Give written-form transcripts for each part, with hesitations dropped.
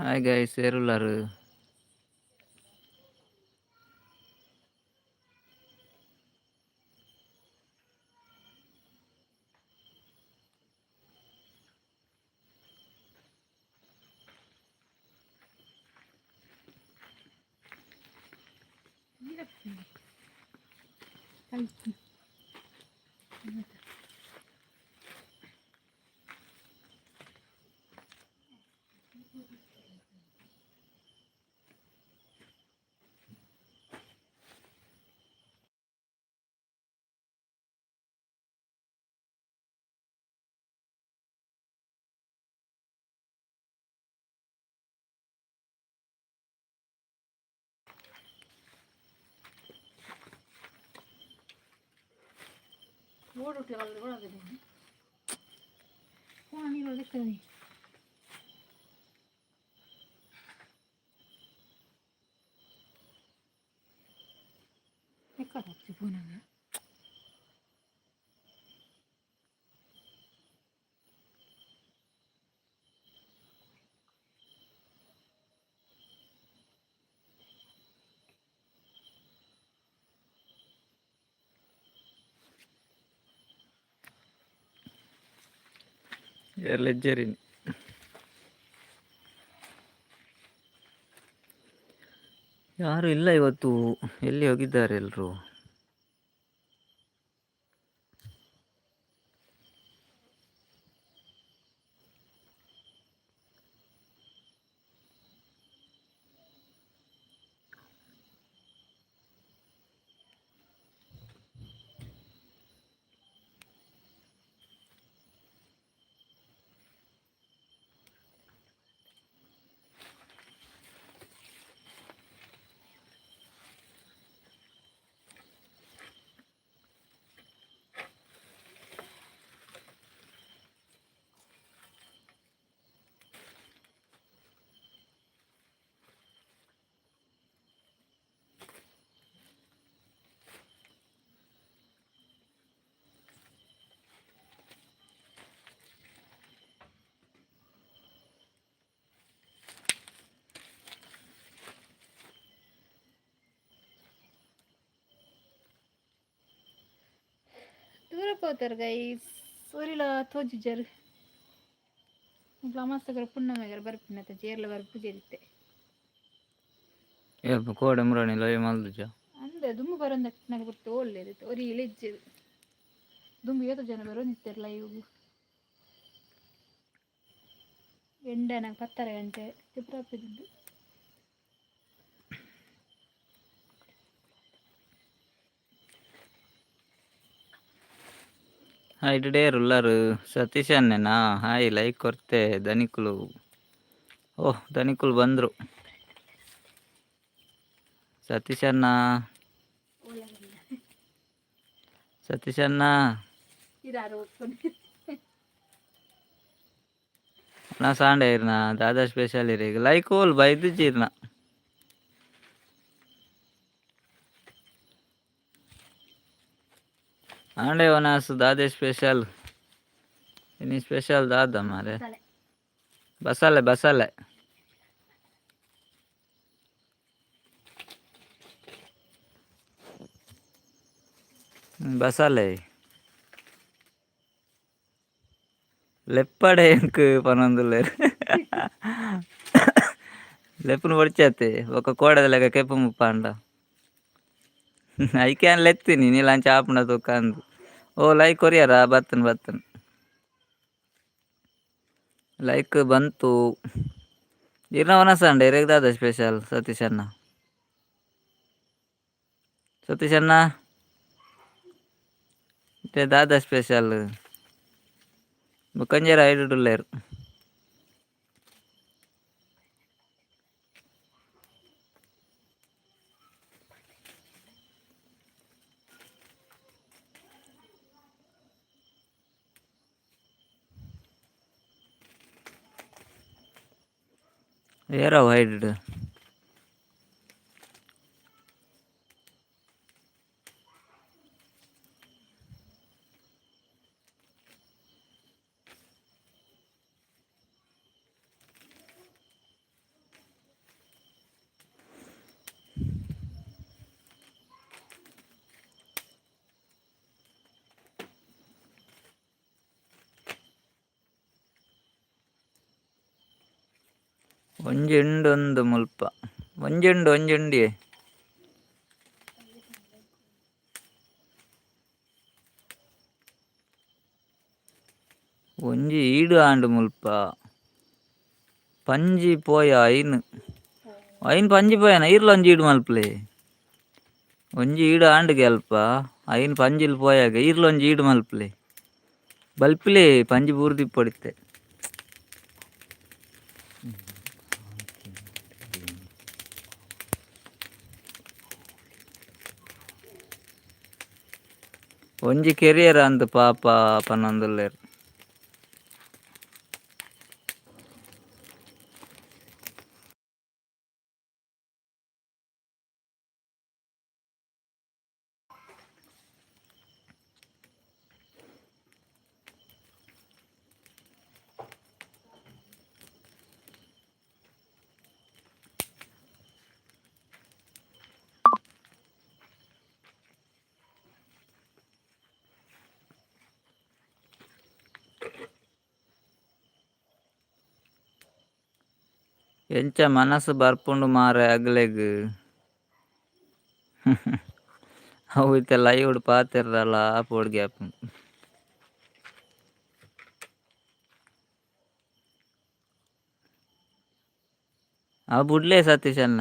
Hi guys, ಏರುಲ್ಲಾರು? ಲೆಜ್ಜರಿನಿ ಯಾರು ಇಲ್ಲ ಇವತ್ತು, ಎಲ್ಲಿ ಹೋಗಿದ್ದಾರೆ ಎಲ್ಲರೂ? ದೂರ ಪೋತಾರ್ ಗೈಸ್, ಒರಿಲ ತೋಜುಜರ್. ಅಮಾಸಗರ ಪುಣ್ಣಮೆಗರ ಬರ್ಪಿನತ ಜೇರ್ಲ ಬರ್ಪುಜೆರಿತ್ತೆ. ಏ ಕೋಡೆ ಮುರಾಣಿ ಲೈ ಮಲ್ದುಜ. ಅಂದೆ, ದುಂಬು ಬರೋಂದಕ್ಕೆ ಗೊತ್ತು ಒಳ್ಳೇದಿತ್ತು. ಒರಿ ಇಳಿಜ್ಜೆರ್ ದುಂಬು, ಏತೋ ಜನ ಬರೋಂದಿತ್ತೆರ್ ಲೈವ್. ಎಂಡ ನಂಗೆ ಪತ್ತರ ಗಂಟೆ ತಿಪ್ರಾಪಿದ್ದು. ಹಾಯ್ ಡೇರ್ ಉಲ್ಲಾರು? ಸತೀಶ್ ಅನ್ನೇನಾ? ಹಾಯ್, ಲೈಕ್ ಕೊರ್ತೆ ದನಿಕುಲು. ಓಹ್, ದನಿಕುಲು ಬಂದರು. ಸತೀಶ್ ಅಣ್ಣ, ಸತೀಶ್ ಅಣ್ಣ. ಇರಾರು. ನಾ ಸಾಂಡೆ ಇರ್ನ ದಾದಾ ಸ್ಪೆಷಲ್ ಇರ? ಲೈಕ್ ಓಲ್ ಬೈದು ಜೀರ್ನ. ಆಂಡೆ ವನಾಸು ದಾದೆ ಸ್ಪೆಷಲ್? ಇನಿ ಸ್ಪೆಷಲ್ ದಾದ ಮಾರೆ? ಬಸಾಲೆ, ಬಸಾಲೆ. ಬಸಾಲೆ ಲೆಪ್ಪಡೆ ಎಂಕ್ ಪನೊಂದುಲ್ಲೆರ್. ಲೆಪ್ಪುನು ಬೊಡ್ಚಾತೆ ಬೊಕ್ಕ ಕೋಡೆದ ಲೆಕ್ಕ ಕೆಪ್ಪು ಮುಪ್ಪಾಂಡ. ಐಕೆ ಯಾನ್ ಲೆತ್ತೀನಿ, ನೀಲ್ ಅಂಚ ಆಪುಂಡ ತೂಕ ಅಂದ್. ಓ, ಲೈಕ್ ಕೊರಿಯರ? ಬತ್ತನ್ ಬತ್ತನ್, ಲೈಕ್ ಬಂತು. ಇರ್ನ ವನಸ ಅಂಡ ಇರೆಗ್ ದಾದ ಸ್ಪೆಷಲ್? ಸತೀಶ್ ಅಣ್ಣ, ಸತೀಶ್ ಅಣ್ಣ, ಇತ್ತೆ ದಾದ ಸ್ಪೆಷಲ್? ಬೊಕ್ಕಂಜೇರ್ ಐಡುಲ್ಲೆರ್. ಏರವು ಹೈಡ್. ಒಂಜಿ ಉಂಡು ಒಂದು ಮುಲ್ಪ ಒಂಜಿ ಉಂಡು ಒಂಜಿ ಉಂಡಿಯೇ. ಒಂಜಿ ಈಡು ಆಂಡ್ ಮುಲ್ಪ ಪಂಜಿ ಪೋಯ ಐನ್ ಐನ್ ಪಂಜಿ ಪೋಯನ ಈರ್ಲ ಒಂಜಿ ಈಡು ಮಲ್ಪಲೆ. ಒಂಜಿ ಈಡು ಆಂಡ್ಗೆ ಅಲ್ಪ ಐನ್ ಪಂಜಿಲ್ ಪೋಯಾಗ ಈರ್ಲ ಒಂಜಿ ಈಡು ಮಲ್ಪಲೆ. ಬಲ್ಪಿಲೆ ಪಂಜಿ ಬೂರ್ದಿಪ್ಪೊಡಿತ್ತೆ. ಒಂಜಿ ಕೆರಿಯರ್ ಅಂದ್ ಪಾಪ ಪನ್ನೊಂದುಲ್ಲೆರ್. ಎಂಚ ಮನಸ್ಸು ಬರ್ಪುಂಡು ಮಾರೆ ಅಗ್ಲೆಗ್. ಅವು ಇತ್ತೆ ಲೈವ್ ಪಾತೆರ್ದಲ್ಲ ಪೋಡ್ಗೆ ಆಪುಂಡು. ಆ ಬುಡ್ಲೆ ಸತೀಶ್ ಅಣ್ಣ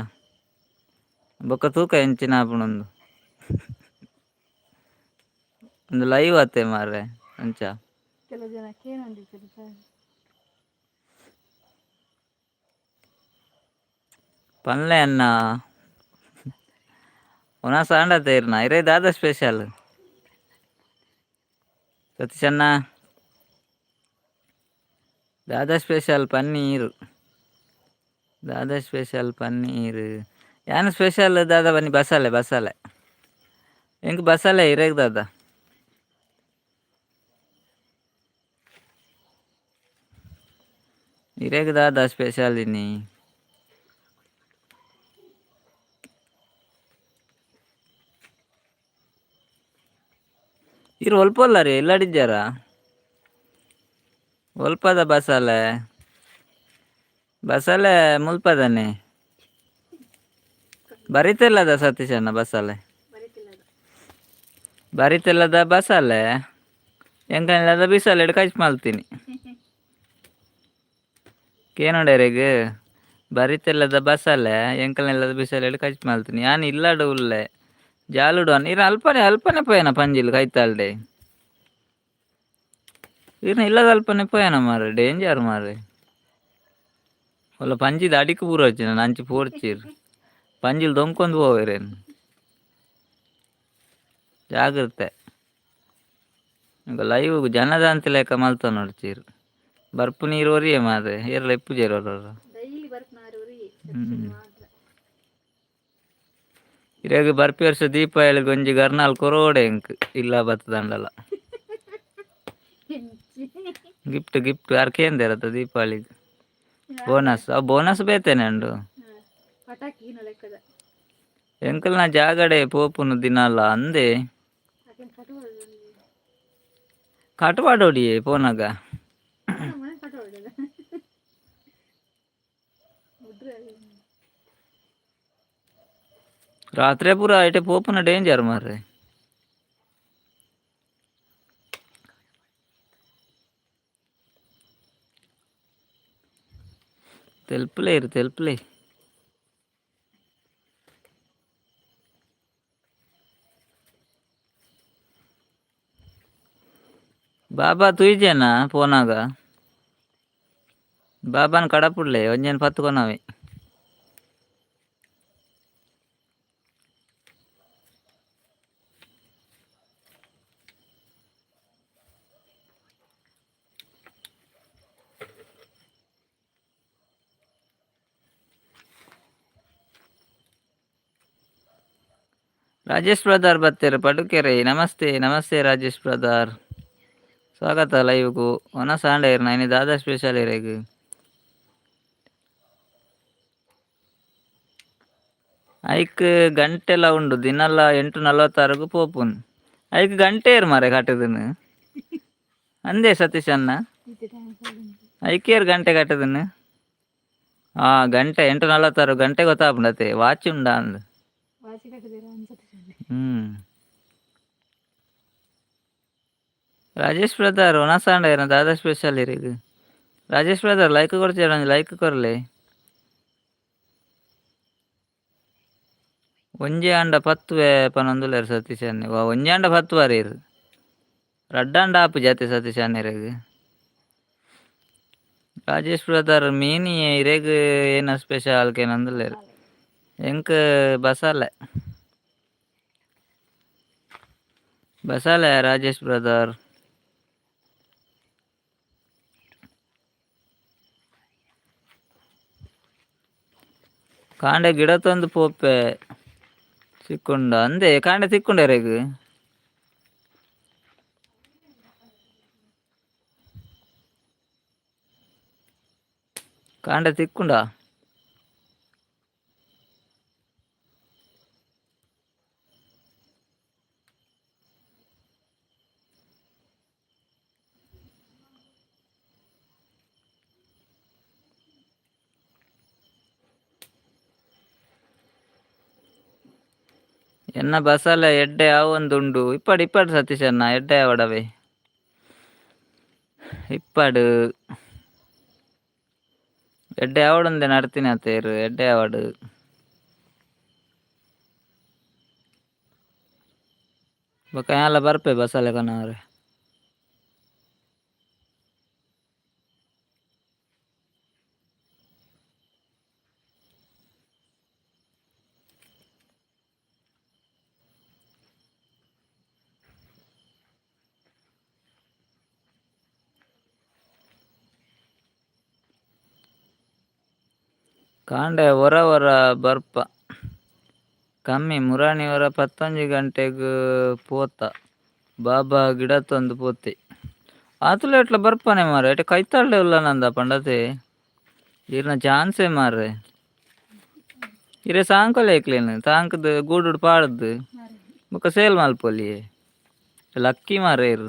ಬೊಕ್ಕ ತೂಕ ಎಂಚಿನ ಆಪುಂಡು. ಒಂದು ಲೈವ್ ಅತ್ತೆ ಮಾರ್ರೆ ಅಂಚ. ಕೆಲವು ಜನ ಕೇನೊಂದಿತ್ತೆರ್ ಸರ್. ಪನ್ಲೆ ಅಣ್ಣ ಉನಸ್ ಆಂಡತೆ ಇರ್ನ ಇರೇ ದಾದ ಸ್ಪೆಷಲ್ ಸತೀಶ್ ಅಣ್ಣ? ದಾದ ಸ್ಪೆಷಲ್ ಪನ್ನೀರು? ದಾದ ಸ್ಪೆಷಲ್ ಪನ್ನೀರು? ಯಾನ್ ಸ್ಪೆಷಲ್ ದಾದ ಬನ್ನಿ ಬಸಾಲೆ ಬಸಾಲೆ ಎಂಕ್ ಬಸಾಲೆ ಇರೇಗ್ ದಾದ? ಇರೇಗ್ ದಾದ ಸ್ಪೆಷಲ್ ಇನಿ? ಇರ್ ಒಲ್ಪೊಲ್ಲ ರೀ ಇಲ್ಲಡಿಜ್ಜಾರ? ಒಲ್ಪದ ಬಸಾಲೆ ಬಸಾಲೆ ಮುಲ್ಪದನೆ ಬರಿತಿಲ್ಲದ ಸತೀಶಣ್ಣ ಬಸಾಲೆ? ಬರೀತಿಲ್ಲದ. ಬರಿತಿಲ್ಲದ ಬಸಾಲೆ ಎಂಕನಿಲ್ಲದ ಬಿಸಾಲೆಡ್ ಕಚ್ ಮಲ್ತೀನಿ ಕೇನೋಡೆರೆಗ್ ಬರಿತಿಲ್ಲದ ಬಸಾಲೆ ಎಂಕಲ್ನೆಲ್ಲದ ಬಿಸಾಲೆಡ್ ಕಚ್ ಮಲ್ತೀನಿ. ಯಾನ್ ಇಲ್ಲಡ್ ಉಲ್ಲೆ ಜಾಲುಡು ಅನ್ ಇರ್ ಅಲ್ಪನೆ ಅಲ್ಪನೆ ಪೋಯನ ಪಂಜಿಲ್ ಕೈತಾಲ್ಡೆ. ಇರ್ನ ಇಲ್ಲದ ಅಲ್ಪನೆ ಪೋಯನ ಮಾರ್ರೆ, ಡೇಂಜರ್ ಮಾರ್ರೆ. ಒಲ್ಲ ಪಂಜಿದ ಅಡಿಕ್ ಪೂರ ವಚ್ಚಿ ನಾನು ಅಂಚಿ ಪೋಡ್ಚಿರ್ ಪಂಜಿಲ್ ದೊಂಕೊಂದು ಪೋವೆರೇನು. ಜಾಗ್ರತೆ ಈಗ ಲೈವ್ ಜನದಾಂತಿ ಲೆಕ್ಕ ಮಲ್ತ ನೋಡ್ತೀರು. ಬರ್ಪು ನೀರು ಒರಿಯೆ ಮಾರ್ರೆ, ಏರ್ಲ ಇಪ್ಪುಜೆರ್ ಒರೊರ. ಡೈಲಿ ಬರ್ಪುನಾರ್ ಒರಿಯೆ ಮಾತ್ರ. ಇರೆಗ್ ಬರ್ಪಿ ವರ್ಷ ದೀಪಾವಳಿಗ್ ಒಂಜಿ ಗರ್ನಾಲ್ ಕೊರೋಡೆ ಎಂಕ್ ಇಲ್ಲ ಬತ್ತದಂಡಲ. ಎಂಚಿ ಗಿಫ್ಟ್ ಗಿಫ್ಟ್ ಆರ್ ಕೇಂದೇರತ್ತ ದೀಪಾವಳಿಗ್ ಬೋನಸ್? ಅವು ಬೋನಸ್ ಬೇತೆನೆ ಉಂಡು. ಪಟಾಕಿ ಲೆಕ್ಕದ. ಎಂಕಲ್ನ ಜಾಗಡೆ ಪೋಪುನು ದಿನಲ ಅಂದೆ. ಅಕೇನ್ ಕಟುವೊಡು. ಕಟುವಾಡೋಡಿಯೇ ಪೋನಾಗ. ಮನೆ ಕಟುವೊಡಲ್ಲ ಉಡ್ರೆ. ರಾತ್ರಿ ಪೂರ ಐಟೆ ಪೋಪುನ ಡೇಂಜರ್ ಮಾರ್ರೆ. ತೆಲ್ಪುಲೆ ಇರು ತೆಲ್ಪುಲೆ. ಬಾಬಾ ತೂಯಿಜೆನಾ ಪೋನಾಗ? ಬಾಬಾನ ಕಡಪುಡ್ಲೆ ಒಂಜೇನು ಪತ್ಕೊನವೆ. ರಾಜೇಶ್ ಬ್ರದರ್ ಬತ್ತೆರ್ ಪಡುಕೆರೆ. ನಮಸ್ತೆ ನಮಸ್ತೆ ರಾಜೇಶ್ ಬ್ರದರ್, ಸ್ವಾಗತ ಲೈವ್ಗು. ಒನ ಸಾಂಡ ಇರ್ನ ಇನಿ ದಾದಾ ಸ್ಪೆಷಲ್ ಇರೆಗ್? ಐಕ್ ಗಂಟೆಲ ಉಂಡು ದಿನಲ 8:46ಗ್ ಪೋಪುನು. ಐಕ್ ಗಂಟೆ ಏರ್ ಮಾರೆ ಕಟ್ಟುದನು ಅಂದೆ ಸತೀಶ್ ಅಣ್ಣ? ಇತ್ತೆ ಟೈಮ್ ಐಕೇರ್ ಗಂಟೆ ಕಟ್ಟುದನು? ಆ ಗಂಟೆ 8:46 ಗಂಟೆ ಗೊತ್ತಾಪುಂಡತೆ ವಾಚ್ ಉಂಡಾ ಅಂದ್. ವಾಚಿ ಕಟ್ಟುದಿರ ಅನ್ಸತ್ತೆ. ಹ್ಮ್. ರಾಜೇಶ್ ಬ್ರದರ್ ಒನಸಾಂಡ ಏನ ದಾದಾ ಸ್ಪೆಷಲ್ ಇರೆಗ್. ರಾಜೇಶ್ ಬ್ರದರ್ ಲೈಕ್ ಕೊರ್ಚೆ, ಲೈಕ್ ಕೊರ್ಲೆ. ಒಂಜಿ ಆಂಡ ಪತ್ತುವೆ ಪನೊಂದುಲ್ಲೆರ್ ಸತೀಶ್ ಅಣ್ಣೆ. ವಾ ಒಂಜಿ ಆಂಡ ಪತ್ತುವರ್ ಇರ್. ರಡ್ಡಾಂಡ ಆಪುಜಿ ಅತೆ ಸತೀಶ್ ಅಣ್ಣೆರೆಗ್. ರಾಜೇಶ್ ಬ್ರದರ್ ಮೀನಿ ಇರೆಗ್ ಏನ ಸ್ಪೆಷಲ್ ಕೇನೊಂದುಲ್ಲೆರ್. ಎಂಕ್ ಬಸಾಲೆ. ಬಸಾಲೆ ರಾಜೇಶ್ ಬ್ರದರ್. ಕಾಂಡೆ ಗಿಡ ತಂದು ಪೋಪೆ ಸಿಕ್ಕುಂಡ ಅಂದೆ ಕಾಂಡೆ ಸಿಕ್ಕುಂಡ ಎರೆಗ್. ಕಾಂಡೆ ತಿಕ್ಕುಂಡ. ಎನ್ನ ಬಸಲೆ ಎಡ್ಡೆ ಆವೊಂದುಂಡು. ಇಪ್ಪಡ್ ಇಪ್ಪಡ್ ಸತೀಶ್ ಅಣ್ಣ ಎಡ್ಡೆ ಆವಡವೆ. ಇಪ್ಪಡ್. ಎಡ್ಡೆ ಆವಡೊಂದೆ ನಡ್ತಿನ ತೇರು ಎಡ್ಡೆ ಆವಡ್. ಬೊಕ ಯಾನ್ಲ ಬರ್ಪೆ ಬಸಲೆ ಕನವರೆ. ಕಾಂಡೆ ಒರ ಒರ ಬರ್ಪ. ಕಮ್ಮಿ ಮುರಾನಿ ಒರ 11 ಗಂಟೆಗ್ ಪೋತ. ಬಾಬಾ ಗಿಡ ತಂದು ಪೋತೆ. ಆತುಲ ಎಟ್ಲ ಬರ್ಪನೆ ಮಾರ್ರೆ, ಎಟ ಕೈತಾಳ್ಡೆ ಉಲ್ಲನಂದ ಪಂಡತೆ. ಈರ್ನ ಚಾನ್ಸೇ ಮಾರ್ರೆ. ಇರೆ ಸಾಂಕೊಲೆ ಐಕ್ಲೆನ್ ತಾಂಕುದು ಗೂಡುಡು ಪಾಡ್ದು ಬೊಕ ಸೇಲ್ ಮಲ್ಪೊಲಿಯೆ. ಲಕ್ಕಿ ಮಾರ್ರೆ ಇರ್.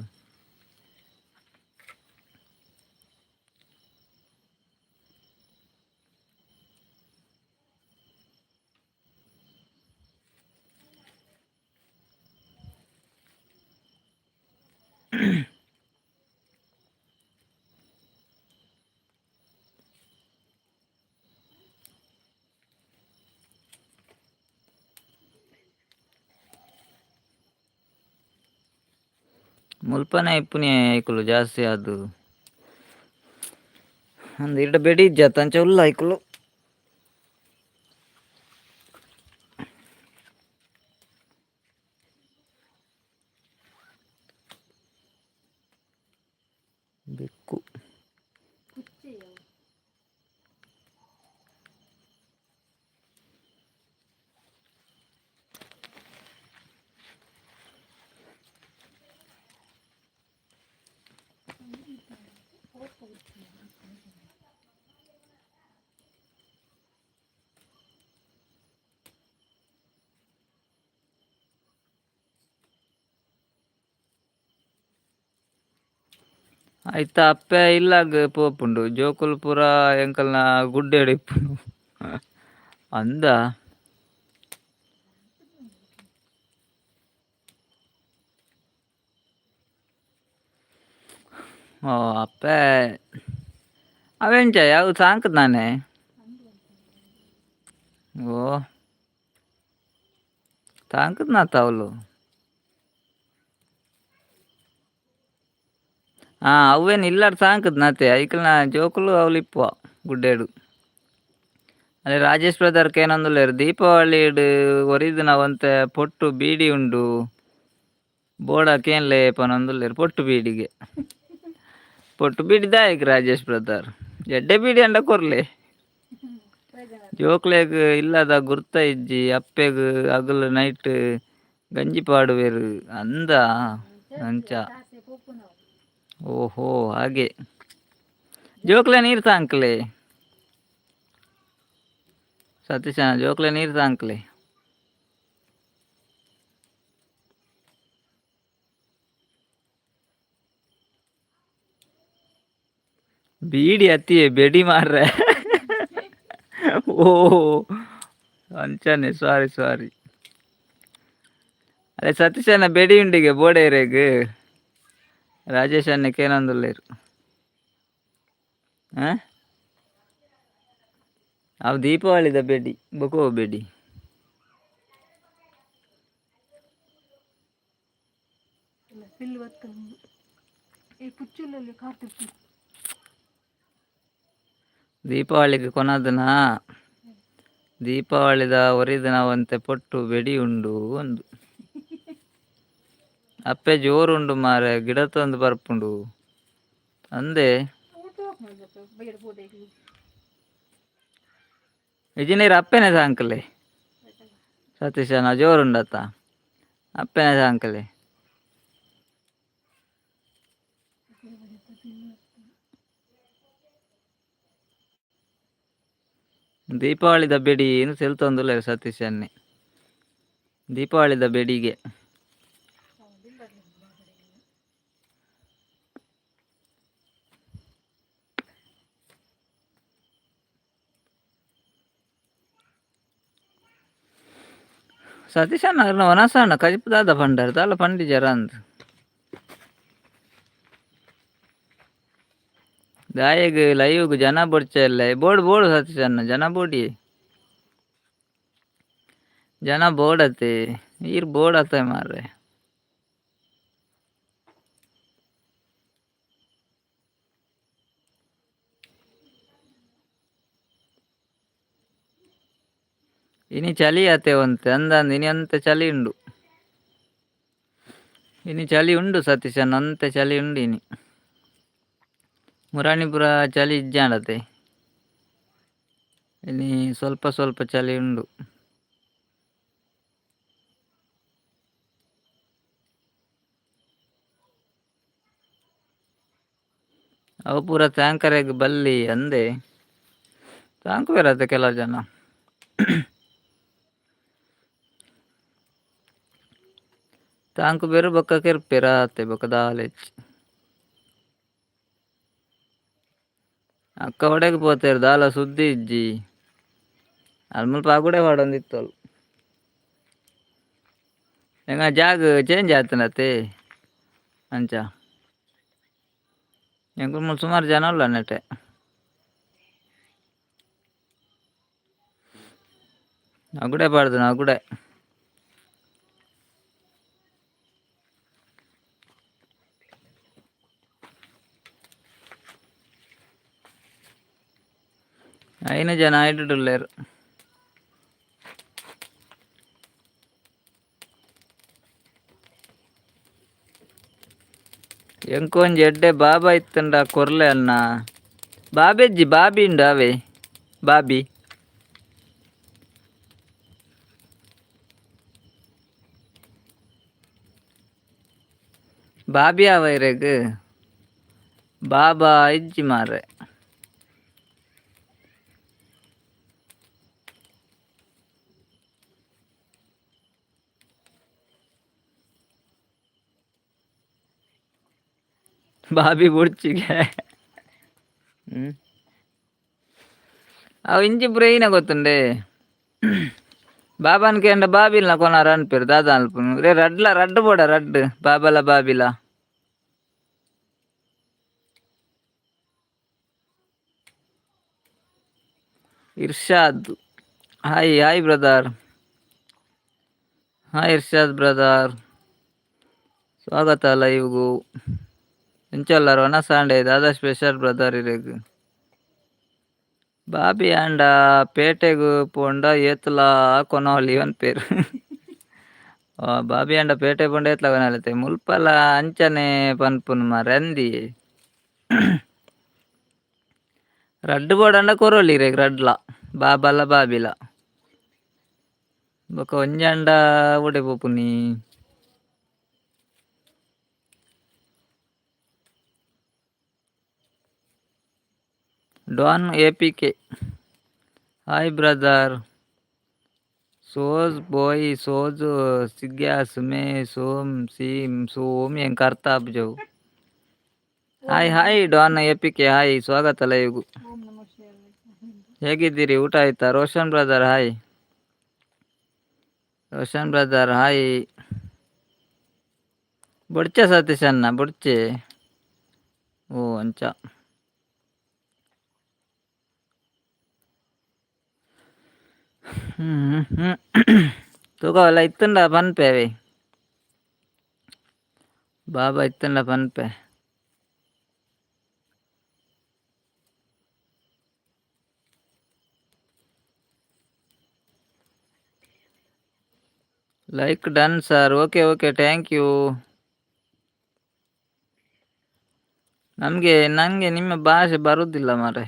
ಮುಲ್ಪನೆ ಇಪ್ಪುನಿ ಐಕುಲು ಜಾಸ್ತಿ ಅದು. ಅಂದ್ ಇಡ ಬೆಡಿ ಇಜ್ಜತ್ತ ಅಂಚ ಉಲ್ಲ ಐಕುಲು. ಬೆಕ್ಕು. ಐತ ಅಪ್ಪೆ ಇಲ್ಲಗ್ ಪೋಪುಂಡು ಜೋಕುಲು ಪೂರ ಎಂಕಲ್ನ ಗುಡ್ಡೆಡ್ ಇಪ್ಪುಂಡು ಅಂದ. ಓ ಅಪ್ಪೆ ಅವೆಂಚ ಅವು ಸಾಂಕುದಾನೆ. ಓ ತಾಂಕುದ್ನಾತ ಅವ್ಲು. ಆ ಅವ್ವೇನ್ ಇಲ್ಲಡ್ ಸಾಂಕುದ್ನತೆ ಐಕಲ್ನ ಜೋಕುಲು ಅವ್ಲು ಇಪ್ಪುವ ಗುಡ್ಡೆಡ್. ಅದೇ ರಾಜೇಶ್ ಬ್ರದರ್ ಕೇನೊಂದುಲ್ಲೆರ್ ದೀಪಾವಳಿಡ್ ಒರಿದಿನ ಒಂತೆ ಪೊಟ್ಟು ಬೀಡಿ ಉಂಡು. ಬೋಡ ಕೇನ್ಲೆ ಪನೊಂದುಲ್ಲೆರ್ ಪೊಟ್ಟು ಬೀಡಿಗೆ. ಪೊಟ್ಟು ಬೀಡಿ ದಾಯೆಗ್ ರಾಜೇಶ್ ಬ್ರದರ್. ಎಡ್ಡೆ ಬೀಡಿ ಅಂಡ ಕೊರ್ಲೆ. ಜೋಕ್ಲೆಗ್ ಇಲ್ಲದ ಗುರ್ತ ಇಜ್ಜಿ ಅಪ್ಪೆಗ್ ಅಗಲ್ ನೈಟ್ ಗಂಜಿ ಪಾಡುವೆರ್ ಅಂದ ಅಂಚ. ಓಹೋ ಹಾಗೆ. ಜೋಕ್ಲೆ ನೀರ್ ತಾಂಕ್ಲೆ. ಸತೀಶ ಜೋಕ್ಲೆ ನೀರ್ ತಾಂಕ್ಲೆ. ಬೀಡಿ ಅತ್ತಿಯೇ ಬೆಡಿ ಮಾರ್ರೆ. ಓ ಅಂಚನೆ, ಸಾರಿ ಸಾರಿ. ಅದೇ ಸತೀಶಣ್ಣ ಬೆಡಿ ಉಂಡಿಗೆ ಬೋಡೇರೆಗ್ ರಾಜೇಶ್ ಅಣ್ಣ ಕೇನೊಂದುಲ್ಲೆರ್. ಆ ಅವು ದೀಪಾವಳಿದ ಬೆಡಿ ಬೊಕ ಬೆಡಿ. ಬಿಲ್ ಬರ್ತದೆ ಈ ಪುಚ್ಚುಲ್ಲಲ್ಲಿ ಕಾರ್ತಿರ್ತಿ. ದೀಪಾವಳಿಗೆ ಕೊನದನ ದೀಪಾವಳಿದ ಒರಿದಿನ ಒಂತೆ ಪೊಟ್ಟು ಬೆಡಿ ಉಂಡು ಒಂದು ಅಪ್ಪೆ ಜೋರುಂಡು ಮಾರೆ ಗಿಡತೊಂದು ಬರ್ಪುಂಡು ಅಂದೆ. ಊಟ ಮಾಡ್ಬೇಕು ಬೈಯಡ್ ಬೋದೆ. ಇಜಿನೀರು ಅಪ್ಪೆನೆ ಸಾಂಕಲೆ ಸತೀಶನ ಜೋರುಂಡತ್ತ ಅಪ್ಪೆನೆ ಸಾಂಕಲೆ. ದೀಪಾವಳಿದ ಬೆಡಿ ಏನು ಸೆಲ್ತೊಂದುಲ್ಲೆರ್ ಸತೀಶ್ ಅನ್ನೆ ದೀಪಾವಳಿದ ಬೆಡಿಗೆ. ಸತೀಶ್ ಅಣ್ಣ ಅರ್ನ ವನಸ ಅಣ್ಣ ಕಜಿಪು ದಾದ ಪಂಡರ್ ದಾಲ ಪಂಡಿಜರ ಅಂದ್ ದಾಯೆಗ್ ಲೈವ್ಗ್ ಜನ ಬೊಡ್ಚ ಇಲ್ಲ. ಬೋಡು ಬೋಡು ಸತೀಶ್ ಅಣ್ಣ, ಜನ ಬೋಡಿ, ಜನ ಬೋಡತೆ, ಈರ್ ಬೋಡತೆ ಮಾರ್ರೆ. ಇನಿ ಚಳಿ ಆತೆ ಒಂತೆ ಅಂದಂದು ಇನಿ ಅಂತೆ ಚಳಿ ಉಂಡು, ಇನಿ ಚಳಿ ಉಂಡು ಸತೀಶ್ ಅಣ್ಣ, ಅಂತೆ ಚಳಿ ಉಂಡು ಇನಿ. ಮುರಾಣಿಪುರ ಚಳಿ ಇಜ್ಜಾಂಡತೆ, ಇನಿ ಸ್ವಲ್ಪ ಸ್ವಲ್ಪ ಚಳಿ ಉಂಡು. ಅವು ಪೂರ ಟ್ಯಾಂಕರೆಗ್ ಬಲ್ಲಿ ಅಂದೆ ತಾಂಕುವೆರತೆ ಕೆಲವು ಜನ. ತಾಂಕು ಬೇರು ಬೊಕ್ಕ ಕೆರ್ಪೆರ್ ಆತೆ ಬೊಕ್ಕ ದಾಲ ಇಜ್ಜಿ. ಅಕ್ಕ ಒಡೆಗ್ ಪೋತೆರ್ ದಾಲ ಸುದ್ದಿ ಇಜ್ಜಿ. ಅಲ್ ಮುಲ್ಪ ಅಗುಡೆ ಪಾಡೊಂದಿತ್ತೊಲು. ಎಂಗ ಜಾಗ್ ಚೇಂಜ್ ಆತುಂಡತೆ ಅಂಚ ಎಂಕುಲು ಮೂಲು ಸುಮಾರು ಜನ ಉಲ್ಲ ನೆಟೆ. ಅಗುಡೆ ಪಾಡ್ದನ ಅಗುಡೆ. ಐನು ಜನ ಐಟುಡುಲ್ಲೆರ್. ಎಂಕ್ ಒಂಜಿ ಎಡ್ಡೆ ಬಾಬಾ ಇತ್ತುಂಡ ಕೊರ್ಲೆ ಅಣ್ಣ. ಬಾಬೆಜ್ಜಿ ಬಾಬಿ ಉಂಡು ಅವೇ ಬಾಬಿ. ಬಾಬಿ ಆವ ಇರೆಗ್ ಬಾಬಾ ಇಜ್ಜಿ ಮಾರ್ರೆ. ಬಾಬಿ ಬೊಡ್ಚಿಗೆ ಹ್ಮ್ ಅವು ಇಂಚಿ ಪೂರ ಈನ ಗೊತ್ತುಂಡೆ ಬಾಬಾನ್ ಕೇಂಡ ಬಾಬಿಲ್ನ ಕೊನಾರ ಅನ್ಪೆರ್ ದಾದ ಅನ್ಪುನು ರೇ ರಡ್ಲ ರಡ್ಡ್ ಬೋಡ ರಡ್ಡ್ ಬಾಬಲ ಬಾಬಿಲ. Irshad hi hi brother. Hi Irshad brother, ಸ್ವಾಗತ ಲೈವ್ಗು. ಎಂಚ ಉಲ್ಲರ್ ವನಸ್ ಆಂಡೆ ದಾದ ಸ್ಪೆಷಲ್ ಬ್ರದರ್ ಇರೆಗ್. ಬಾಬಿ ಆಂಡ ಪೇಟೆಗ್ ಪೋಂಡ ಏತ್ಲಾ ಕೊನೊಲಿ ಪನ್ಪೆರ್. ಬಾಬಿ ಆಂಡ ಪೇಟೆ ಪೋಂಡ ಏತ್ಲಾ ಕೊನೊಲಿತೆ ಮುಲ್ಪಲ ಅಂಚನೆ ಪನ್ಪುನು ಮಾರ್ರೆ ಅಂದಿ. ರಡ್ಡ್ ಬೋಡಂಡ ಕೊರೊಲಿ ಇರೆಗ್ ರಡ್ಡ್ಲ ಬಾಬಲ ಬಾಬಿಲ. ಬೊಕ ಒಂಜಾಂಡ ಒಡೆ ಪೋಪುನಿ. Don APK hi brother. ಸೋಜ್ ಬೋಯ್ ಸೋಜ್ ಸಿಗ್ಯಾಸ್ ಮೇ ಸೋಮ್ ಸೀಮ್ ಸೋಮ್ ಎಂಕ್ ಅರ್ಥ ಆಪುಜವು. Hi hi Don APK hi, ಸ್ವಾಗತ ಲೈವ್ಗು. ಓಂ ನಮಃ ಶಿವಾಯ. ಹೇಗಿದ್ದೀರಿ? ಊಟ ಆಯ್ತಾ? Roshan brother hi. Roshan brother hi. ಬೊಡ್ಚೆ Satish ಅಣ್ಣ ಬೊಡ್ಚೆ. ಓ ಅಂಚ. ಹ್ಮ್ ಹ್ಮ್ ತೂಕ ಇತ್ತಂಡ ಪನ್ಪೆ ಅವೆ ಬಾಬಾ ಇತ್ತಂಡ ಪನ್ಪೆ. Like done sir. Okay okay, thank you. ನಮಗೆ ನನಗೆ ನಿಮ್ಮ ಭಾಷೆ ಬರುವುದಿಲ್ಲ ಮಾರೆ.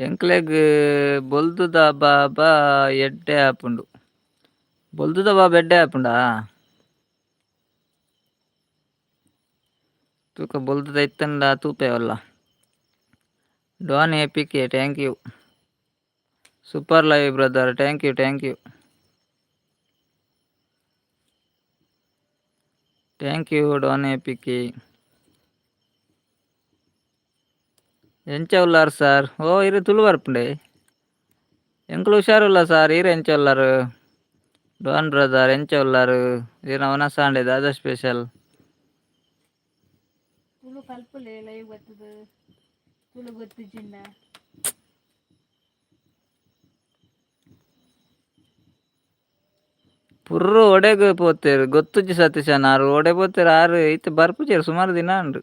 ಎಂಕ್ಲೆಗ್ ಬೊಲ್ದುದ ಬಾಬಾ ಎಡ್ಡೆ ಆಪುಂಡು. ಬೊಲ್ದುದ ಬಾಬಾ ಎಡ್ಡೆ ಆಪುಂಡಾ? ತೂಕ ಬೊಲ್ದುದ ಇತ್ತಂಡ ತೂಪೆವಲ್ಲ. Don A P K thank you. Super live brother, thank you thank you thank you Don A P K. ಎಂಚ ಉಲ್ಲಾರ್ ಸರ್? ಓ ಇರು ತುಳು ಬರ್ಪುಂಡೆ. ಎಂಕ್ಲು ಹುಷಾರುಲ್ಲ ಸರ್, ಈರ್ ಎಂಚ ಉಲ್ಲಾರು? ಡಾನ್ ಬ್ರದರ್ ಎಂಚ ಉಲ್ಲಾರು? ಈರ್ನ ವನಸಾಂಡೆ ದಾದ ಸ್ಪೆಷಲ್? ತುಳು ಕಲ್ಪುಲೆ ಲೈವ್ ಬರ್ತದೆ, ತುಳು ಗೊತ್ತಿಜ್ಜಿಂಡ. ಪುರ್ರು ಒಡೆಗ್ ಪೋತೇರು ಗೊತ್ತುಜ್ಜಿ ಸತೀಶಣ್ಣ, ಆರು ಒಡೆ ಪೋತೇರು ಆರು ಇತ್ತೆ ಬರ್ಪುಜೆರ್ ಸುಮಾರು ದಿನ ಆಂಡ್.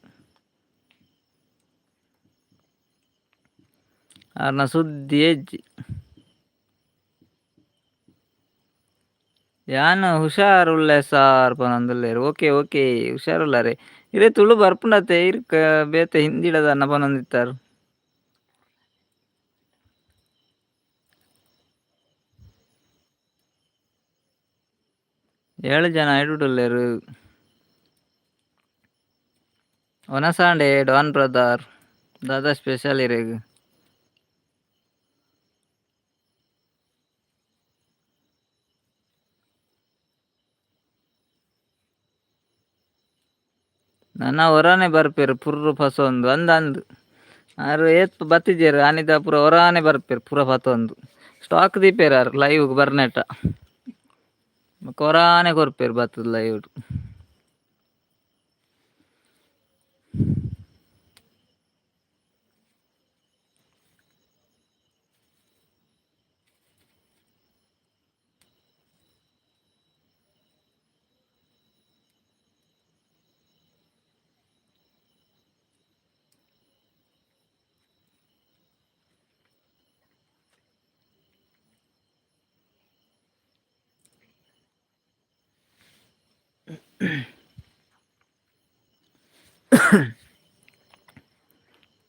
ಆರ್ನ ಸುದ್ದಿ ಎಜ್ಜಿ. ಯಾನ್ ಹುಷಾರುಲ್ಲೆ ಸಾರ್ ಪನೊಂದುಲ್ಲೆರ್. ಓಕೆ ಓಕೆ, ಹುಷಾರುಲ್ಲಾರೆ. ಇರೆ ತುಳು ಬರ್ಪುಂಡತೆ? ಇರ್ ಬೇತೆ ಹಿಂದಿಡದನ್ನ ಪನೊಂದಿತ್ತಾರು. 7 ಜನ ಇಡುಡುಲ್ಲೆರ್. ವನಸಾಂಡೆ ಡಾನ್ ಬ್ರದರ್, ದಾದಾ ಸ್ಪೆಷಲ್ ಇರೆಗ್? ನನ ಒರಾನೆ ಬರ್ಪೆರ್ ಪುರ್ರು ಪಸೊಂದು ಅಂದ್ ಅಂದ್. ಆರು ಏತ್ ಬತ್ತಿಜೆರ್ ಆನಿದ ಪೂರ ಒರಾನೆ ಬರ್ಪೆರ್ ಪೂರ ಪತೊಂದು. ಸ್ಟಾಕ್ ದೀಪೆರ್ ಆರ್ ಲೈವ್ ಬರ್ನೆಟ. ಬೊಕ ಒರಾನೆ ಕೊರ್ಪೆರ್ ಬತ್ತುದು ಲೈವ್.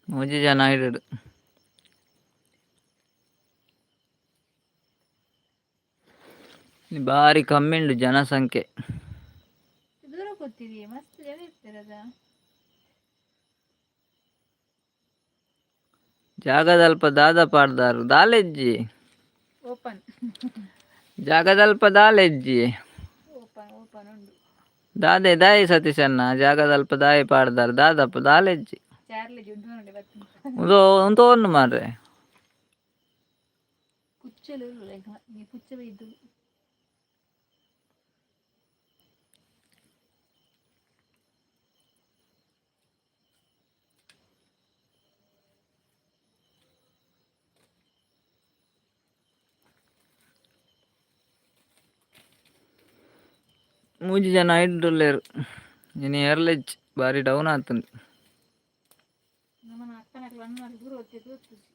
3 ಜನ ಇಡುಡು. ಬಾರಿ ಕಮ್ಮಿ ಉಂಡು ಜನಸಂಖ್ಯೆ. ದೂರ ಕೂತಿದಿ, ಮಸ್ತ್ ಜನ ಇರ್ತಿರದ. ಜಾಗದಲ್ಪ ದಾದ ಪಾಡ್ದಾರು ದಾಲೆಜ್ಜಿ. ಓಪನ್. ಜಾಗದಲ್ಪ ದಾಲೆಜ್ಜಿ. ಓಪನ್ ಓಪನ್ ಉಂಡು. ದಾದೆ ದಾಯಿ ಸತೀಶಣ್ಣ ಜಾಗದಲ್ಪ ದಾಯಿ ಪಾಡ್ದಾರು ದಾದಪ್ಪ ದಾಲೆಜ್ಜಿ. ಚಾರ್ಲಿ ಜುಂಡು ನೋಡಿ ಬತ್ತು. ಉಂದು ಉಂದು ಮಾರ್ರೆ. ಪುಚ್ಚಲು ನೀ ಪುಚ್ಚ ಬೈದು. 3 ಜನ ಇಡ್ಡುಲ್ಲೆರ್. ಇನಿ ಎರ್ಲೆಜ್ ಬಾರಿ ಡೌನ್ ಆತುಂಡು. ನಮ್ಮನ ಅಕ್ಕನಕ್ಲು ಅಣ್ಣನ ದೂರ ಹೊತ್ತಿದ್ದು ಗೊತ್ತಿಜ್ಜಿ.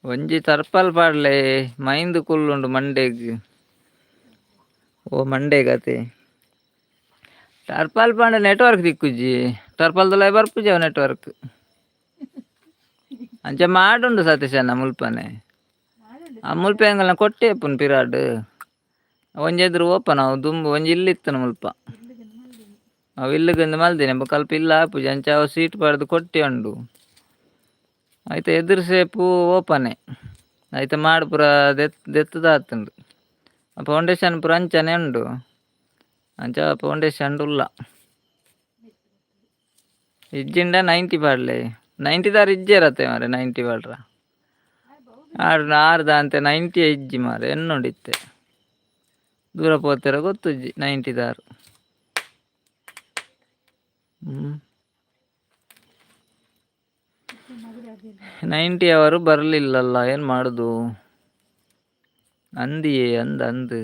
ಒಂಜಿ ತರ್ಪಲ್ ಪಾಡ್ಲೆ ಮೈಂದ್ ಕುಲ್ಲುಂಡು ಮಂಡೆಗ್. ಓ ಮಂಡೆಗತೆ. ಟರ್ಪಲ್ ಪಾಂಡ ನೆಟ್ವರ್ಕ್ ತಿಕ್ಕುಜಿ. ಟರ್ಪಲ್ದಲ ಬರ್ಪುಜಿ ಅವು ನೆಟ್ವರ್ಕ್. ಅಂಚ ಮಾಡುಂಡು ಸತೀಶಣ್ಣ ಮುಲ್ಪನೆ. ಮಾಡುಂಡು. ಆ ಮುಲ್ಪ ಎಂಕಲ್ನ ಕೊಟ್ಟೆಪುನ್ ಪಿರಾಡ್. ಒಂಜಿ ಎದುರು ಓಪನ್ ಅವು ದುಂಬು ಒಂಜಿ ಇಲ್ಲು ಇತ್ತನ ಮುಲ್ಪ. ಇಲ್ಲುಗಂದು ಮಲ್ದಿನಿ. ಅವು ಇಲ್ಲುಗಂದು ಮಲ್ದಿನಿ ಬೊಕ ಅಲ್ಪ ಇಲ್ಲು ಆಪುಜಿ ಅಂಚ ಅವು ಸೀಟ್ ಪಾಡ್ದು ಕೊಟ್ಟಿ ಉಂಡು. ಐತ ಎದುರು ಸೇಪು ಓಪನೆ. ಐತ ಮಾಡ್ ಪೂರ ದೆತ್ತುದು ಆತುಂಡು. ಫೌಂಡೇಶನ್ ಪೂರ ಅಂಚನೆ ಉಂಡು. ಅಂಚ ಫೌಂಡೇಶನ್ ಉಲ್ಲ. ಇಜ್ಜಿಂಡ 90 ಪಾಡ್ಲೆ. 90 ದಾರ ಇಜ್ಜೇರತ್ತೆ ಮಾರೆ, 90 ಪಾಡ್ರ. ಆರ್ ಆರ್ದ ಅಂತೆ 90 ಇಜ್ಜಿ ಮಾರೆ, ಎನ್ನೋಡಿತ್ತೆ ದೂರ ಪೋತೆರ ಗೊತ್ತುಜ್ಜಿ 90 ದಾರು. 90 ಅವರು ಬರಲಿಲ್ಲಲ್ಲ, ಏನು ಮಾಡೋದು? ಅಂದಿಯೇ ಅಂದ ಅಂದು.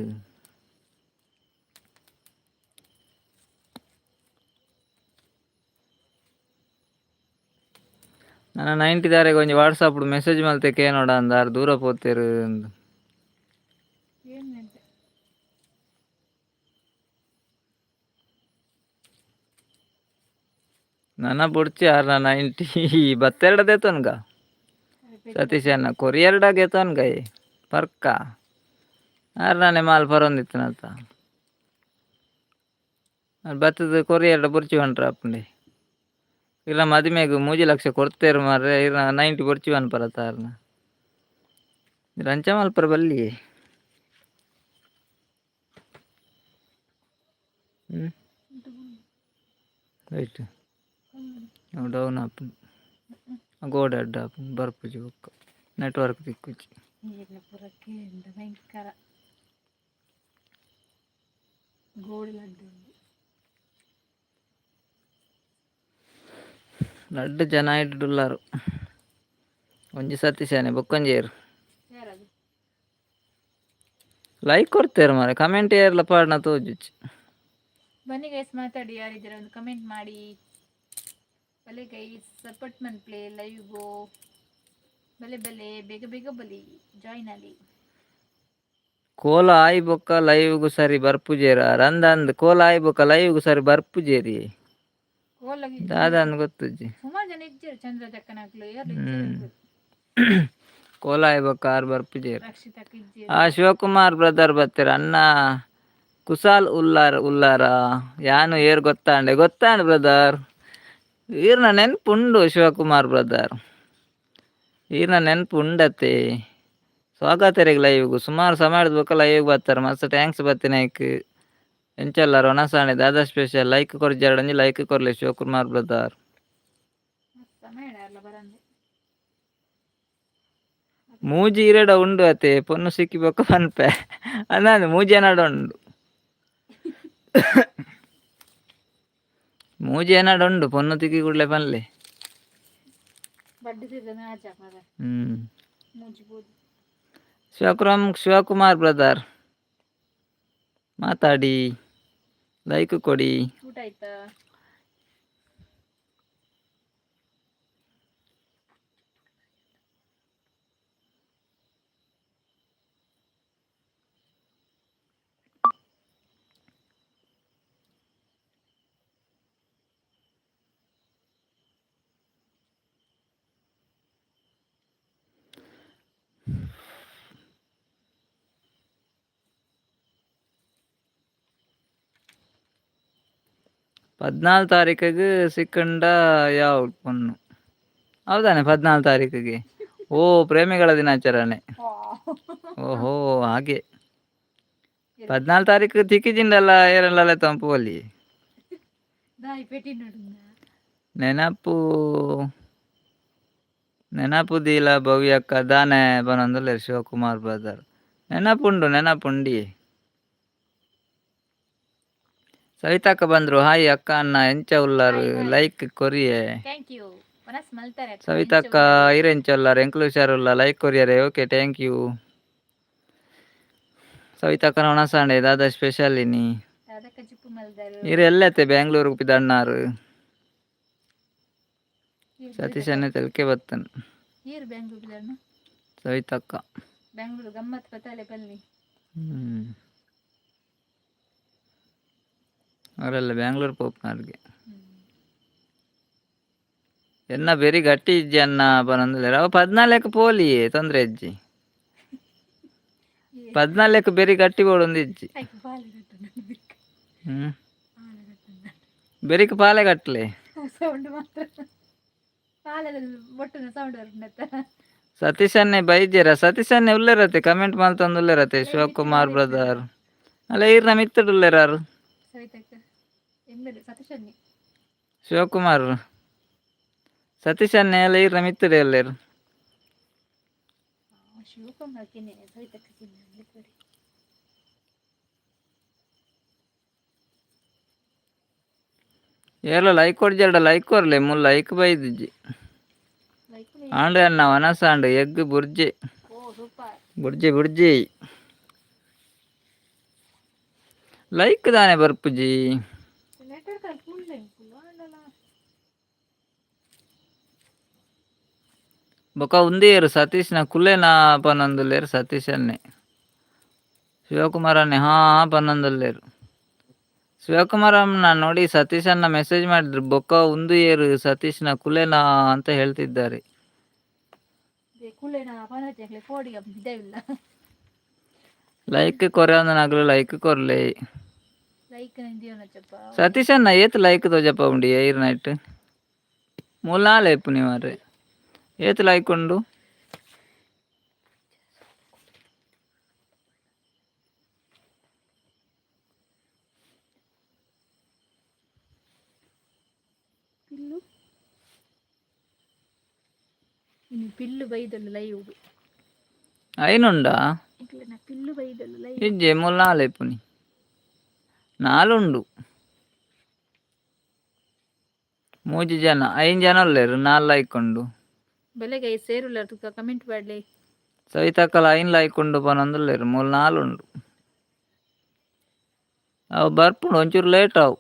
ನಾನು 90 ದಾರೆಗೆ ಒಂಜಿ ವಾಟ್ಸಪ್ ಮೆಸೇಜ್ ಮಲ್ತೆ ಕೇನೋಡ ಅಂದಾರ್ ದೂರ ಪೋತೇರು ಅಂದು. ಏನಂತೆ? ನನ್ನ ಬುಡ್ಚಿ ಆರ್ನ 90 ಬತ್ತೆರಡದೇ ತನ್ಗ. ಸತೀಶ್ ಅಣ್ಣ ಕೊರಿಯರ್ಡಾಗೆ ತನ್ಗ ಪರ್ಕ ಆರ್ ನಾನೇ ಮಾಲ್ ಪರೊಂದಿತ್ತನತ ಬತ್ತದ ಕೊರಿಯರ್ಡ ಬುರ್ಚಿ ಹೊಂಟ್ರ ಅಪ್ಪಂಡಿ. ಇಲ್ಲ ಮದಿಮೆಗ್ 3 ಲಕ್ಷ ಕೊಡ್ತೇರು ಮಾರ್ರೆ, ಇರ್ನ 90 ಬುರ್ಚಿ ಪನ್ಪರತ ಆರ್ನ ರಂಚ ಮಲ್ಪರ ಬಲ್ಲಿ. ರೈಟ್, ಡೌನ್ ಆಪುಂಡು, ಗೋಡೆ ಅಡ್ಡ ಆಪುಂಡು, ಬರ್ಪುಜಿ ಬೊಕ್ಕ, ನೆಟ್ವರ್ಕ್ ತಿಕ್ಕುಜಿ. ನೀರಿನ ಪುರಕ್ಕೆ ಎಂತ ಭಯಂಕರ ಗೋಡೆ ಲಡ್ಡು ಉಂಡು. ರಡ್ಡ್ ಜನ ಇಡ್ಡುಲ್ಲಾರು, ಒಂಜಿ ಸತೀಶಾನೆ, ಬೊಕ್ಕೊಂಜೇರು. ಯಾರದು? ಲೈಕ್ ಕೊಡ್ತೇರು ಮಾರೆ, ಕಮೆಂಟ್ ಏರ್ಲ ಪಾಡ್ನ ತೋಜುಚ್ಚಿ. ಬನ್ನಿ ಗೈಸ್, ಮಾತಾಡಿ. ಯಾರಿದ್ದೀರ ಒಂದು ಕಮೆಂಟ್ ಮಾಡಿ. ಬಲೆ ಗೈಸ್, ಸಪೋರ್ಟ್ ಮನ್ಪ್ಲೆ ಲೈವ್ ಗೋ. ಬಲೆ ಬಲೆ, ಬೇಗ ಬೇಗ ಬಲಿ, ಜಾಯಿನ್ ಆಲಿ. ಕೋಲ ಆಯಿ ಬೊಕ್ಕ ಲೈವ್ಗು ಸರಿ ಬರ್ಪುಜೇರ ರಂದ ಅಂದ್. ಕೋಲ ಆಯಿ ಬೊಕ್ಕ ಲೈವ್ಗು ಸರಿ ಬರ್ಪುಜೇರಿ. ಕೋಲಾಗಿ ದಾದ ಅಂದ್ ಗೊತ್ತುಜ್ಜಿ. ಸುಮಾರು ಜನ ಇಜ್ಜರು, ಚಂದ್ರ ಚಕ್ಕನಾಕ್ಲು ಯಾರು. ಕೋಲ ಆಯಿ ಬೊಕ್ಕ ಆರ್ ಬರ್ಪುಜೇರು. ರಕ್ಷಿತಕ್ಕೆ ಇಜ್ಜೇರು. ಆ ಶಿವಕುಮಾರ್ ಬ್ರದರ್ ಬತ್ತೆರ್. ಅಣ್ಣ ಕುಸಾಲ್ ಉಲ್ಲಾರ ಉಲ್ಲಾರ ಯಾನು ಏರ್ ಗೊತ್ತಾಂಡೆ ಗೊತ್ತಾಂಡ್ ಬ್ರದರ್, ಈರ್ನ ನೆನ್ಪುಂಡು. ಶಿವಕುಮಾರ್ ಬ್ರದರ್, ಈರ್ನ ನೆನ್ಪು ಉಂಡತೆ. ಸ್ವಾಗತ ಲೈವ್ಗು. ಸುಮಾರು ಸಮಯದ ಬೊಕ್ಕ ಲೈವ್ ಬರ್ತಾರೆ, ಮಸ್ತ್ thanks ಬತ್ತಿನೈಕ್. ಎಂಚಲ್ಲ ರೊಣಸಾಣೆ ದಾದಾ ಸ್ಪೆಷಲ್? ಲೈಕ್ ಕೊರ್ಜಾರಡಂಜಿ ಲೈಕ್ ಕೊರ್ಲೆ ಶಿವಕುಮಾರ್ ಬ್ರದರ್. ಮಸ್ತ್ ಸಮಯ ಅಲ್ಲ ಬರಂದೆ. ಮೂಜಿ ಇರೆಡ ಉಂಡು ಅತೆ, ಪೊನ್ನು ಸಿಕ್ಕಿ ಬೊಕ್ಕ ಪನ್ಪೆ ಅಂದ. ಮೂಜಿ ಎನಡ ಉಂಡು, ಮೂಜಿ ಎನಡ ಉಂಡು, ಪೊನ್ನು ತಿಕ್ಕಿ ಕೂಡ್ಲೆ ಪನ್ಲೆ. ಬಡ್ಡಿ ಸೀಸನ್ ಆಚೆ ಮರ. ಮೂಜಿ ಬೋದು. ಶಿವಕುಮಾರ್, ಶಿವಕುಮಾರ್ ಬ್ರದರ್, ಮಾತಾಡಿ, ಲೈಕ್ ಕೊಡಿ. ಊಟ ಆಯ್ತಾ? 14 ತಾರೀಕಿಗೆ ಸಿಕ್ಕಂಡ ಯಾವ ಪೊನ್ನು? ಹೌದಾನೆ? 14 ತಾರೀಕಿಗೆ? ಓ, ಪ್ರೇಮಿಗಳ ದಿನಾಚರಣೆ. ಓಹೋ, ಹಾಗೆ 14 ತಾರೀಕು ತಿಕ್ಕಿಜಿಂಡಲ್ಲ ಏರಲ್ಲ ತಂಪು ಅಲ್ಲಿ. ದಾಯಿ ಪೆಟ್ಟಿ ನೋಡು. ನೆನಪು ನೆನಪು ದೀಲ ಭವ್ಯಕ್ಕ ದಾನೆ ಬನೊಂದುಲ್ಲೆರ್ ಶಿವಕುಮಾರ್ ಬ್ರದರ್. ನೆನಪುಂಡು, ನೆನಪುಂಡಿ. ಸವಿತಕ್ಕ ಬಂದ್ರು. ಹಾಯ್ ಅಕ್ಕ ಅಣ್ಣ, ಎಂಚ ಉಲ್ಲಾರು? ಲೈಕ್ ಕೊರಿಯೆ. Thank you. ಮನಸ್ ಮಲ್ತಾರೆ ಅಕ್ಕ. ಸವಿತಕ್ಕ ಇರ್ ಎಂಚ ಉಲ್ಲಾರ್? ಎಂಕ್ಲು ಹುಷಾರುಲ್ಲ, ಲೈಕ್ ಕೊರಿಯರೆ. Okay, thank you ಸವಿತಕ್ಕನ. ಒಣಸಾಂಡೆ ದಾದಾ ಸ್ಪೆಷಲ್ ಇನಿ? ಅದಕ್ಕ ಚಿಪ್ಪು ಮಲ್ದಾರು. ಇರ್ ಎಲ್ಲತ್ತೆ ಬ್ಯಾಂಗ್ಳೂರು ಪಿದಣ್ಣಾರು? ಸತೀಶ್ ಅಣ್ಣೆ ತೆಲ್ಕೆ ಬತ್ತನ್. ಏರು ಬ್ಯಾಂಗ್ಳೂರ್? ಸವಿತಕ್ಕ. ಬ್ಯಾಂಗ್ಳೂರು ಗಮ್ಮತ್ ಪತಾಲೆ ಬನ್ನಿ. ಅವರೆಲ್ಲ ಬ್ಯಾಂಗ್ಳೂರು ಪೋಪುನಾರ್ಗೆ. ಎನ್ನ ಬೆರಿ ಗಟ್ಟಿ ಇಜ್ಜಿ ಅನ್ನ ಪನೊಂದುಲ್ಲೆರ್. ಅವು 14ಕ್ ಪೋಲಿ, ತೊಂದ್ರೆ ಇಜ್ಜಿ. 14ಕ್ ಬೆರಿ ಗಟ್ಟಿ ಬೋಡೊಂದು ಇಜ್ಜಿ. ಐಕ್ ಬಾಲೆ ಕಟ್ಟುಂಡು ಬಿಕ್. ಬಾಲೆ ಕಟ್ಟುಂಡು. ಬೆರಿಕ್ ಪಾಲೆ ಕಟ್ಲೆ. ಸೌಂಡ್ ಮಾತ್ರ, ಪಾಲೆದ ಬೊಟ್ಟುನ ಸೌಂಡ್ ಬರ್ಪುಂಡತ್ತ. ಸತೀಶ್ ಅಣ್ಣೆ ಬೈಜೆರ? ಸತೀಶ್ ಅಣ್ಣೆ ಉಲ್ಲೆರತೆ, ಕಮೆಂಟ್ ಮಲ್ತೊಂದು ಉಲ್ಲೆರತೆ. ಶಿವಕುಮಾರ್ ಬ್ರದರ್ ಅಲ್ಲ, ಈರ್ನ ಮಿತ್ತಡ್ ಉಲ್ಲೆರಾರು. ಸವಿತಕ್ಕ. ಇಂಬೆರ್ ಸತೀಶನ್ನಿ. ಶಿವಕುಮಾರ್, ಸತೀಶ್ ಅಣ್ಣೆ ಎಲ್ಲ ಇರ್ನ ಮಿತ್ತಡೆ ಎಲ್ಲೇರು. ಶಿವಕುಮಾರ್ ಕಿನ್ನೆ ಸವಿತಕ್ಕ ಕಿನ್ನೆ ಕಡೆ. ಏರ್ಲ ಲೈಕ್ ಕೊಡ್ಜಾಡ, ಲೈಕ್ ಕೊರ್ಲೆ ಮುಲ್ ಲೈಕ್ ಬೈದಿಜ್ಜಿ. ಲೈಕ್. ಆಂಡ್ ಅಣ್ಣ, ವನಸ ಆಂಡ್, ಎಗ್ ಬುರ್ಜಿ. ಓ ಸೂಪರ್. ಬುರ್ಜಿ ಬುರ್ಜಿ. ಲೈಕ್ ದಾನೆ ಬರ್ಪುಜಿ. ನೆಟ್ವರ್ಕ್ ಅಲ್ಲಿ ಫುಲ್ ಫುಲ್ ಆಂಡಲ. ಬೊಕ ಉಂದೇರು ಸತೀಶ್ನ ಕುಲ್ಲೇನ ಪನ್ನೊಂದುಲ್ಲೇರು ಸತೀಶ್ ಅನ್ನೆ. ಶಿವಕುಮಾರ್ ಅನ್ನೆ ಹಾ ಪನ್ನೊಂದುಲ್ಲೇರು. ಶಿವಕುಮಾರ್ ಅಣ್ಣ ನೋಡಿ, ಸತೀಶ್ ಅನ್ನ ಮೆಸೇಜ್ ಮಾಡಿದ್ರು, ಬೊಕ್ಕ ಉಂದು ಏರು ಸತೀಶ್ನ ಕುಲೇನಾ ಅಂತ ಹೇಳ್ತಿದ್ದಾರೆ. ಕುಲ್ಲೇನ ಪನಜೆ ಕೋಡಿಗೆ ಇಲ್ಲ. ಲೈಕ್ ಕೊರೆ, ಲೈಕ್ ಕೊರ್ಲೆ. ಲೈಕ್ ದಿಯೋನಚ್ಚಪ್ಪ. ಸತೀಶ್ ಅಣ್ಣ ಏತ್ ಲೈಕ್ ತೋಜಪ್ಪ ಉಂಡು ಏರ್ ನೈಟ್? ಮೂಲು ಇಪ್ಪು ಮಾರ್ರೆ, ಏತ್ ಲೈಕ್ ಉಂಡು? ಪಿಲ್ಲು ಇನ್ನು ಪಿಲ್ಲು ಬೈದೊಂಡು ಲೈವ್. ಐನುಂಡಾ? ಇಕ್ಲೆನ ಪಿಲ್ಲು ಬೈದೊಂಡು ಲೈವ್. ಇಜ್ಜೆ, ಮೂಲು ನಾಲ್ ಇಪ್ಪುನಿ, ನಾಲುಂಡು. ಮೂಜಿ ಜನ, ಐನ್ ಜನ ಉಲ್ಲೇರು, ನಾಲ್ ಲೈಕ್ ಉಂಡು. ಬೆಲೆಗೈ ಸೇರುಲ್ಲ ತುಕ ಕಮೆಂಟ್ ಮಾಡಲಿ. ಸವಿತಕ್ಕಲ ಐನ್ ಲೈಕ್ ಉಂಡು ಪನೊಂದುಲ್ಲೇರು. ಮೂಲು ನಾಲುಂಡು. ಅವು ಬರ್ಪುಂಡು, ಒಂಚೂರು ಲೇಟ್ ಅವು.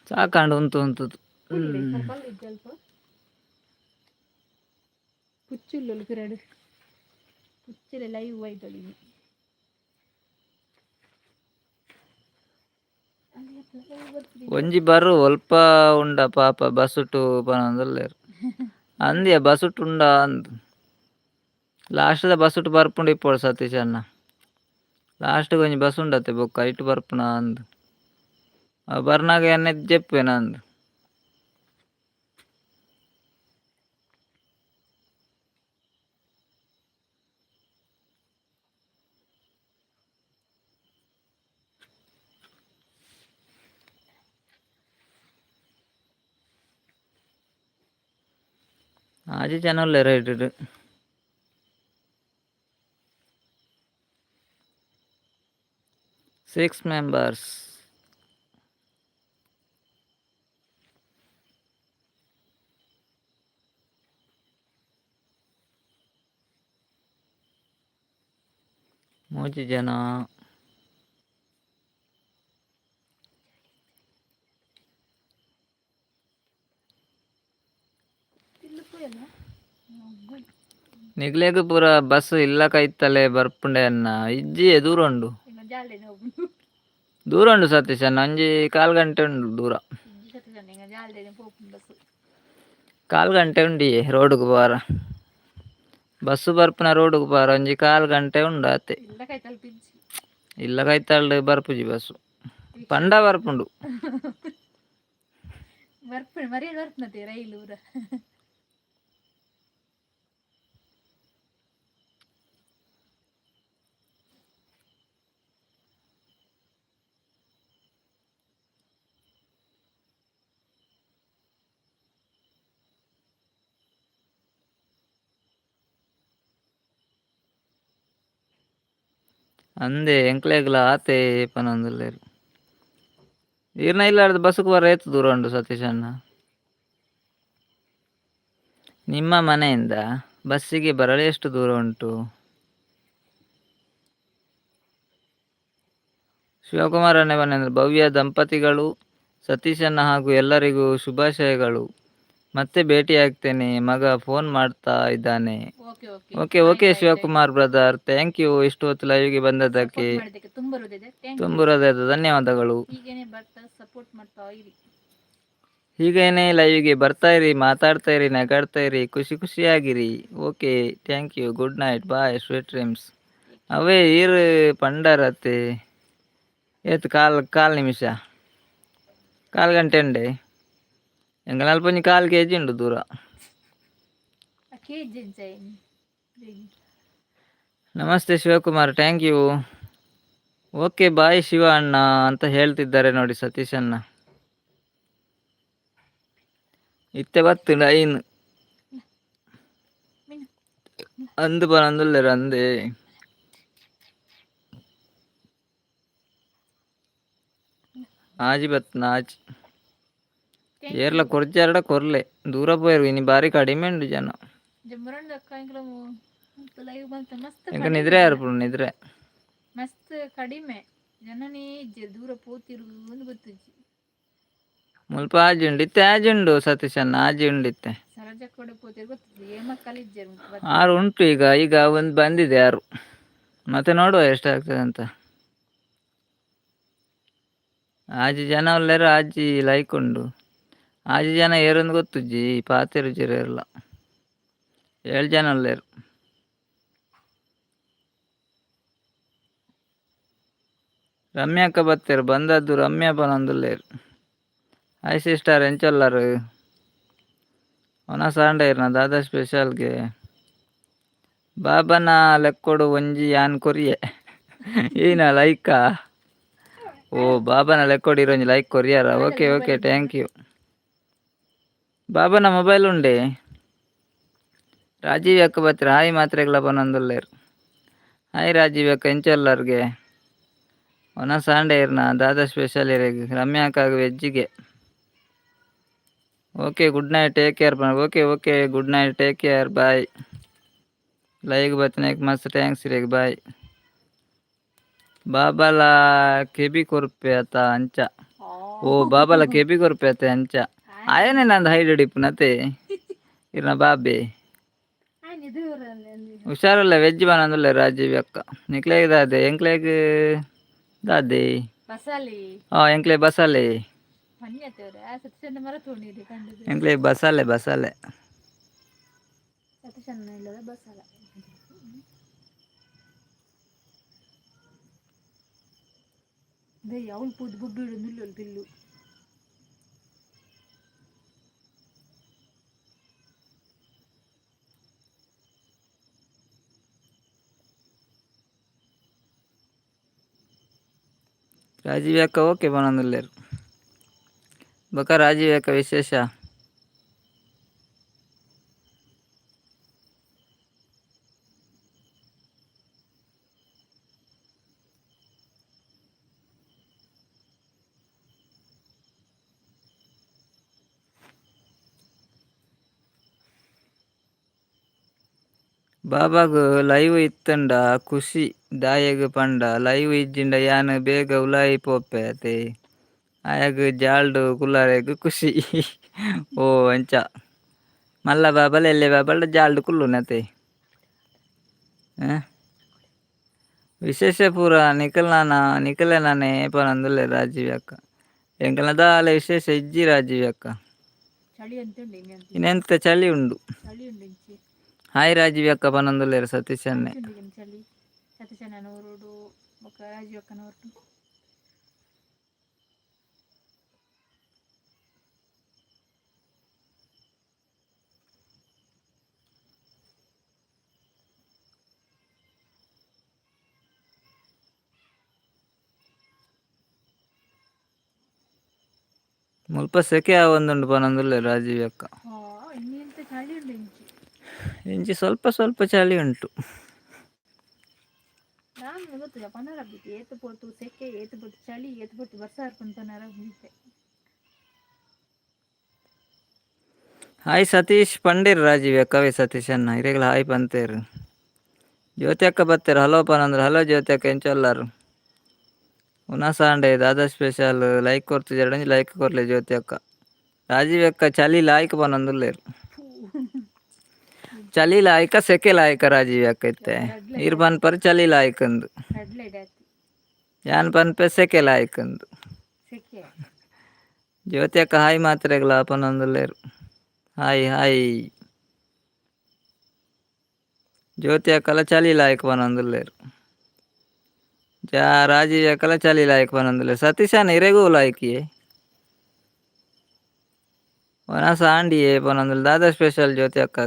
ಸಾಕಾಂಡು ಉಂತು ಉಂತುದು. ಅಲ್ಪ ಪುಚ್ಚುಲ್ಲು ಪಿರಡು ಪುಚ್ಚಲೆ ಲೈವ್ ಬೈದೊಳಿ. ಒಂಜಿ ಬರು ಒಲ್ಪ ಉಂಡ ಪಾಪ ಬಸುಟು ಪನೊಂದುಲ್ಲೆರ್. ಅಂದ್ಯ ಬಸುಟು ಉಂಡ ಅಂದ್. ಲಾಸ್ಟ್ದ ಬಸುಟು ಬರ್ಪುಂಡು ಇಪ್ಪೊಡು ಸತೀಶ್ ಅಣ್ಣ. ಲಾಸ್ಟ್ಗೆ ಒಂಜಿ ಬಸ್ ಉಂಡತೆ, ಬೊಕ್ಕ ಐಟ್ ಬರ್ಪುನ ಅಂದ್. ಅವು ಬರ್ನಾಗ ಎನ್ನ ಜೆಪ್ಪುವೆನ ಅಂದ್. ಆಜಿ ಜನ ಉಲ್ಲೆರ್ ಐಟ್. Six members. ಮೂಜಿ ಜನ. ನಿಗ್ಲೇಗ್ ಪೂರ ಬಸ್ ಇಲ್ಲ ಕೈತಲೆ ಬರ್ಪುಂಡೆ ಅನ್ನ. ಇಜ್ಜಿ, ದೂರ ಉಂಡು. ಜಾಲ್ಡೆನೆ ಹೋಗುಂಡು. ದೂರ ಉಂಡು ಸತೀಶ್ ಅಣ್ಣ, ಒಂಜಿ ಕಾಲ್ ಗಂಟೆ ಉಂಡು ದೂರ. ಇಜ್ಜಿ ಸತೀಶ್ ಅಣ್ಣ, ಜಾಲ್ಡೆನೆ ಪೋಪುಂಡು ಬಸ್. ಕಾಲ್ ಗಂಟೆ ಉಂಡಿ ರೋಡ್ಗ್ ಪೋರ. ಬಸ್ಸು ಬರ್ಪುನ ರೋಡ್ಗ್ ಪೋರ ಒಂಜಿ ಕಾಲ್ ಗಂಟೆ ಉಂಡು ಆತೆ. ಇಲ್ಲ ಕೈತಲ್ ಪಿಜ್ಜಿ. ಇಲ್ಲ ಕೈತಲ್ಡ್ ಬರ್ಪುಜಿ ಬಸ್ಸು, ಪಂಡ ಬರ್ಪುಂಡು. ಬರ್ಪುಂಡು ಮರ್ಯಾದೆ ಬರ್ಪುನತೆ ರೈಲು ಊರ. ಅಂದೆ, ಎಂಕ್ಲೆಗ್ಲ ಆತೆ ಪನೊಂದುಲ್ಲೆರ್. ಈರ್ನ ಇಲ್ಲಾರ್ದ ಬಸ್ಸುಗ್ ಬರ ಏತ್ ದೂರ ಉಂಡು ಸತೀಶ್ ಅಣ್ಣ? ನಿಮ್ಮ ಮನೆಯಿಂದ ಬಸ್ಸಿಗೆ ಬರಲು ಎಷ್ಟು ದೂರ ಉಂಟು? ಶಿವಕುಮಾರ್ ಅಣ್ಣೆ ಅಂದ್ರೆ ಭವ್ಯ ದಂಪತಿಗಳು, ಸತೀಶಣ್ಣ ಹಾಗೂ ಎಲ್ಲರಿಗೂ ಶುಭಾಶಯಗಳು. ಮತ್ತೆ ಭೇಟಿಯಾಗ್ತೇನೆ, ಮಗ ಫೋನ್ ಮಾಡ್ತಾ ಇದ್ದಾನೆ. Okay okay. Okay okay Shivakumar brother, thank you ಇಷ್ಟು ಹೊತ್ತು ಲೈವ್ಗೆ ಬಂದದ್ದಕ್ಕೆ. ಮಾಡಿದ್ದಕ್ಕೆ ತುಂಬ ಹೃದಯದ thank. ತುಂಬ ಹೃದಯದ ಧನ್ಯವಾದಗಳು. ಹೀಗೇನೆ ಬರ್ತಾ ಸಪೋರ್ಟ್ ಮಾಡ್ತಾ ಇರಿ. ಹೀಗೇನೆ ಲೈವ್ಗೆ ಬರ್ತಾ ಇರಿ, ಮಾತಾಡ್ತಾ ಇರಿ, ನಗಾಡ್ತಾ ಇರಿ, ಖುಷಿ ಖುಷಿಯಾಗಿರಿ. Okay, thank you, good night, bye, sweet dreams. ಅವೇ ಈರ್ ಪಂಡರತೆ ಏತ್ ಕಾಲ್ ಕಾಲ್ ನಿಮಿಷ. ಕಾಲು ಗಂಟೆ ಉಂಡೆ. ಎಂಕಲ್ ಅಲ್ಪ ಒಂಜಿ ಕಾಲು ಕೆಜಿ ಉಂಡು ದೂರ. ಆ ಕೆಜಿ ಎಂಚ? ನಮಸ್ತೆ Shivakumar, thank you. Okay, bye Shiva ಅಣ್ಣ ಅಂತ ಹೇಳ್ತಿದ್ದಾರೆ ನೋಡಿ ಸತೀಶ್ ಅಣ್ಣ. ಇತ್ತೆ ಬತ್ತುಂಡು ಐನ್. ಮಿನ್ನು. ಅಂದು ಪನೊಂದುಲ್ಲೆರ್ ಅಂದೇ. ಆಜಿ ಬತ್ತ್ಂಡ ಆಜಿ. ಏರ್ಲ ಕೊರ್ಜಾರ್ಡ ಕೊರ್ಲೆ, ದೂರ ಪೋಯೆರ್. ಇನಿ ಬಾರಿ ಕಡಿಮೆ ಉಂಡು ಜನ. ಜಂಬರಣ್ಣ ಅಕ್ಕ ಲೈವ್ ಬಂತ ಮಸ್ತ್. ಎಂಕ ಕಡಿಮೆ ನಿದ್ರೆ ಜನ. ಆರ್ಪುಂಡು ನಿದ್ರೆ. ಮಸ್ತ್ ಕಡಿಮೆ ಜನನೇ ಇಜ್ಜೆರ್, ದೂರ ಪೋತಿರು ಅಂದ್ ಗೊತ್ತುಜ್ಜಿ. ಮುಲ್ಪ ಆಜಿ ಉಂಡು ಇತ್ತೆ, ಆಜಿ ಉಂಡು ಸತೀಶ್ ಅಣ್ಣ, ಆಜಿ ಉಂಡು ಇತ್ತೆ. ಸರೋಜ ಕೊಡೆ ಪೋತಿರು ಗೊತ್ತುಜ್ಜಿ, ಏಮಕ್ಕಲ್ ಇಜ್ಜೆರ್ ಮುಲ್ಪ. ಆರು ಉಂಟು ಈಗ. ಈಗ ಒಂದು ಬಂದಿದೆ ಆರು. ಮತ್ತೆ ನೋಡುವ ಎಷ್ಟಾಗ್ತದೆ ಅಂತ. ಆಜಿ ಜನ ಉಲ್ಲೆರ್, ಆಜಿ ಲೈಕ್ ಉಂಡು. ಆಜಿ ಜನ ಏರೊಂದು ಗೊತ್ತುಜ್ಜಿ, ಪಾತೆರುಜೆರ್ ಏರ್ಲ. ಏಳು ಜನ ಉಲ್ಲೆರ್. ರಮ್ಯಾಕ್ಕ ಬತ್ತೆರ್, ಬಂದದ್ದು ರಮ್ಯಾ ಪನೊಂದುಲ್ಲೆರ್. ಹಾಯ್ ಸಿಸ್ಟರ್, ಎಂಚೊಲ್ಲರ್? ಒನಸ್ ಆಂಡ ಇರ್ನ ದಾದಾ ಸ್ಪೆಷಲ್ಗೆ? ಬಾಬನ ಲೆಕ್ಕೊಡು ಒಂಜಿ ಯಾನ್ ಕೊರಿಯೆ. ಈನ ಲೈಕಾ? ಓ, ಬಾಬನ ಲೆಕ್ಕೊಡು ಇರೊಂಜಿ ಲೈಕ್ ಕೊರಿಯಾರ? Okay okay, thank you. ಬಾಬನ ಮೊಬೈಲ್ ಉಂಡೆ. ರಾಜೀವ್ ಅಕ್ಕ ಬತ್ತೆರ್, ಹಾಯ್ ಮಾತ್ರೆಗ್ಲ ಪನೊಂದುಲ್ಲೆರ್. ಹಾಯ್ ರಾಜೀವ್ ಅಕ್ಕ, ಎಂಚೊಲ್ಲರ್ಗೆ? ಒನಸ್ ಆಂಡ ಇರ್ನ ದಾದಾ ಸ್ಪೆಷಲ್ ಇರೆಗ್? Ramya ಅಕ್ಕಾಗ್ ವೆಜ್ಜಿಗೆ. Okay, good night, take care. Okay okay, good night, take care, bye. Like ಬತ್ತಿನಕ್ ಮಸ್ತ್ thanks ಇರೆಗ್, ಬಾಯ್. ಬಾಬಲ ಕೆಬಿ ಕೊರ್ಪೆ ಅತ ಅಂಚ? ಓ, ಬಾಬಲ ಕೆಬಿ ಕೊರ್ಪೆ ಅತೆ ಅಂಚ? ಆಯನೆ ನಂದು ಹೈಡ್ ಇಪ್ಪುನತೆ ಇರ್ನ ಬಾಬೆ. ಹುಷಾರಲ್ಲ. ವೆಜ್ ಬನೊಂದುಲ್ಲೆ ರಾಜೀವ್ ಅಕ್ಕ. ನಿಕ್ಲೆಗ್ ದಾದೆ? ಎಂಕ್ಲೆಗ್ ದಾದೆ? ಬಸಾಲಿ. ಆ, ಎಂಕ್ಲೆ ಬಸಾಲೆ. ಪನ್ಯತ್ತವ್ರೆ ಆ ಸತೀಶಣ್ಣ ಮರ ತೋಣಿರಿ ಕಂಡದು. ಎಂಕ್ಲೆ ಬಸಾಲೆ ಬಸಾಲೆ. ಸತೀಶಣ್ಣ ಇಲ್ಲದ ಬಸಾಲ. ಅವಳು ಪೂದು ಬುಡ್ಡು ನಿಲ್ಲೋಳು ಬಿಲ್ಲು. ರಾಜೀವ್ ಅಕ್ಕ ಓಕೆ ಪನೊಂದುಲ್ಲೆರ್. ಬೊಕ ರಾಜೀವ್ ಅಕ್ಕ ವಿಶೇಷ? ಬಾಬಾಗ್ ಲೈವ್ ಇತ್ತಂಡ ಖುಷಿ, ದಾಯೆಗ್ ಪಂಡ ಲೈವ್ ಇಜ್ಜಿಂಡ ಯಾನ್ ಬೇಗ ಉಲಾಯಿ ಪೋಪೆ ಅತೆ, ಆಯಗ್ ಜಾಲ್ಡ್ ಕುಲ್ಲರೆಗ್ ಖುಷಿ. ಓ ಅಂಚ. ಮಲ್ಲ ಬಾಬಲ ಎಲ್ಲೆ ಬಾಬಲ್ಡ ಜಾಲ್ಡ್ ಕುಲ್ಲುನತೆ. ವಿಶೇಷ ಪೂರ ನಿಕಲ್ನ ನಿಕಲೆನಾನೆ ಪನೊಂದುಲ್ಲೆರ್ ರಾಜೀವ್ ಅಕ್ಕ. ಎಂಕಲ್ನ ದಾಲ ವಿಶೇಷ ಇಜ್ಜಿ ರಾಜೀವ್ ಅಕ್ಕ. ಚಳಿ ಅಂತ ಉಂಡು ಇನ್ನು. ಇನ್ನೆಂತ ಚಳಿ ಉಂಡು. ಚಳಿ ಉಂಡು ಇಂಚಿ. ಹಾಯ್ ರಾಜೀವ್ ಅಕ್ಕ ಪನೊಂದುಲ್ಲೆರ್ ಸತೀಶ್ ಅಣ್ಣೆ. ಉಂಡು ಇನ್ನು ಚಳಿ. ಸತೀಶಣ್ಣನ ಊರುಡು ಬೊಕ್ಕ ರಾಜೀವ್ ಅಕ್ಕನ ಊರುಡು. ಮುಲ್ಪ ಸೆಕೆ ಆವೊಂದುಂಡು ಪನೊಂದುಲ್ಲೆರ್ ರಾಜೀವ್ ಅಕ್ಕ. ಹಾ, ಇನ್ನೆಂತ ಚಳಿ ಉಂಡು ಇಂಚಿ. ಇಂಚಿ ಸ್ವಲ್ಪ ಸ್ವಲ್ಪ ಚಳಿ ಉಂಟು. ನಾನು ಗೊತ್ತಿಲ್ಲ ಪನರ ಬಿತ್ತು, ಏತು ಪೊರ್ತು ಸೆಕೆ, ಏತು ಪೊರ್ತು ಚಳಿ, ಏತು ಪೊರ್ತು ಬರ್ಸ ಬರ್ಪುಂಡು ಪನರ ಬಿತ್ತೆ. ಹಾಯ್ ಸತೀಶ್ ಪಂಡೇರ್ ರಾಜೀವ್ ಅಕ್ಕವೇ. ಸತೀಶ್ ಅಣ್ಣ ಇರೆಗ್ಲ ಹಾಯ್ ಪಂತೇರು. ಜ್ಯೋತಿ ಅಕ್ಕ ಬತ್ತೇರು, ಹಲೋ ಪನಂದ್ರೆ. ಹಲೋ ಜ್ಯೋತಿ ಅಕ್ಕ, ಎಂಚೊಲ್ಲಾರು? ಉನಸ ಆಂಡೆ? ದಾದಾ ಸ್ಪೆಷಲ್? ಲೈಕ್ ಕೊರ್ತಿಜೆರಡ, ಲೈಕ್ ಕೊರ್ಲೆ ಜ್ಯೋತಿ ಅಕ್ಕ. ರಾಜೀವ್ ಅಕ್ಕ ಚಳಿ ಲಾಯ್ಕ್ ಪನೊಂದುಲ್ಲೆರ್. ಚಳಿ ಲಾಯ್ಕ ಸೆಕೆ ಲಾಯ್ಕ ರಾಜೀವ್ ಅಕ್ಕ ಇತ್ತೆ? ಈರ್ ಪನ್ಪರ್ ಚಳಿ ಲಾಯ್ಕ್ ಅಂದು. ಕಡ್ಲೆ ಡಾತಿ. ಯಾನ್ ಪನ್ಪೆ ಸೆಕೆ ಲಾಯ್ಕ್ ಅಂದು. ಸೆಕೆ. ಜ್ಯೋತಿ ಅಕ್ಕ ಹಾಯ್ ಮಾತ್ರೆಗ್ಲ ಪನೊಂದುಲ್ಲೆರ್. Hi hi. ಜ್ಯೋತಿ ಅಕ್ಕಲ ಚಳಿ ಲಾಯ್ಕ್ ಪನೊಂದುಲ್ಲೆರ್. ಜಾ ರಾಜೀವ್ ಅಕ್ಕಲ ಚಳಿ ಲಾಯ್ಕ್ ಪನೊಂದುಲ್ಲೆರ್. ಸತೀಶ್ ಅಣ್ಣ ಇರೆಗೂ ಲಾಯ್ಕಿಯೇ. ವನಸ ಆಂಡಿಯೇ ಪನೊಂದುಲ್ಲ. ದಾದ ಸ್ಪೆಷಲ್ ಜ್ಯೋತಿ ಅಕ್ಕ?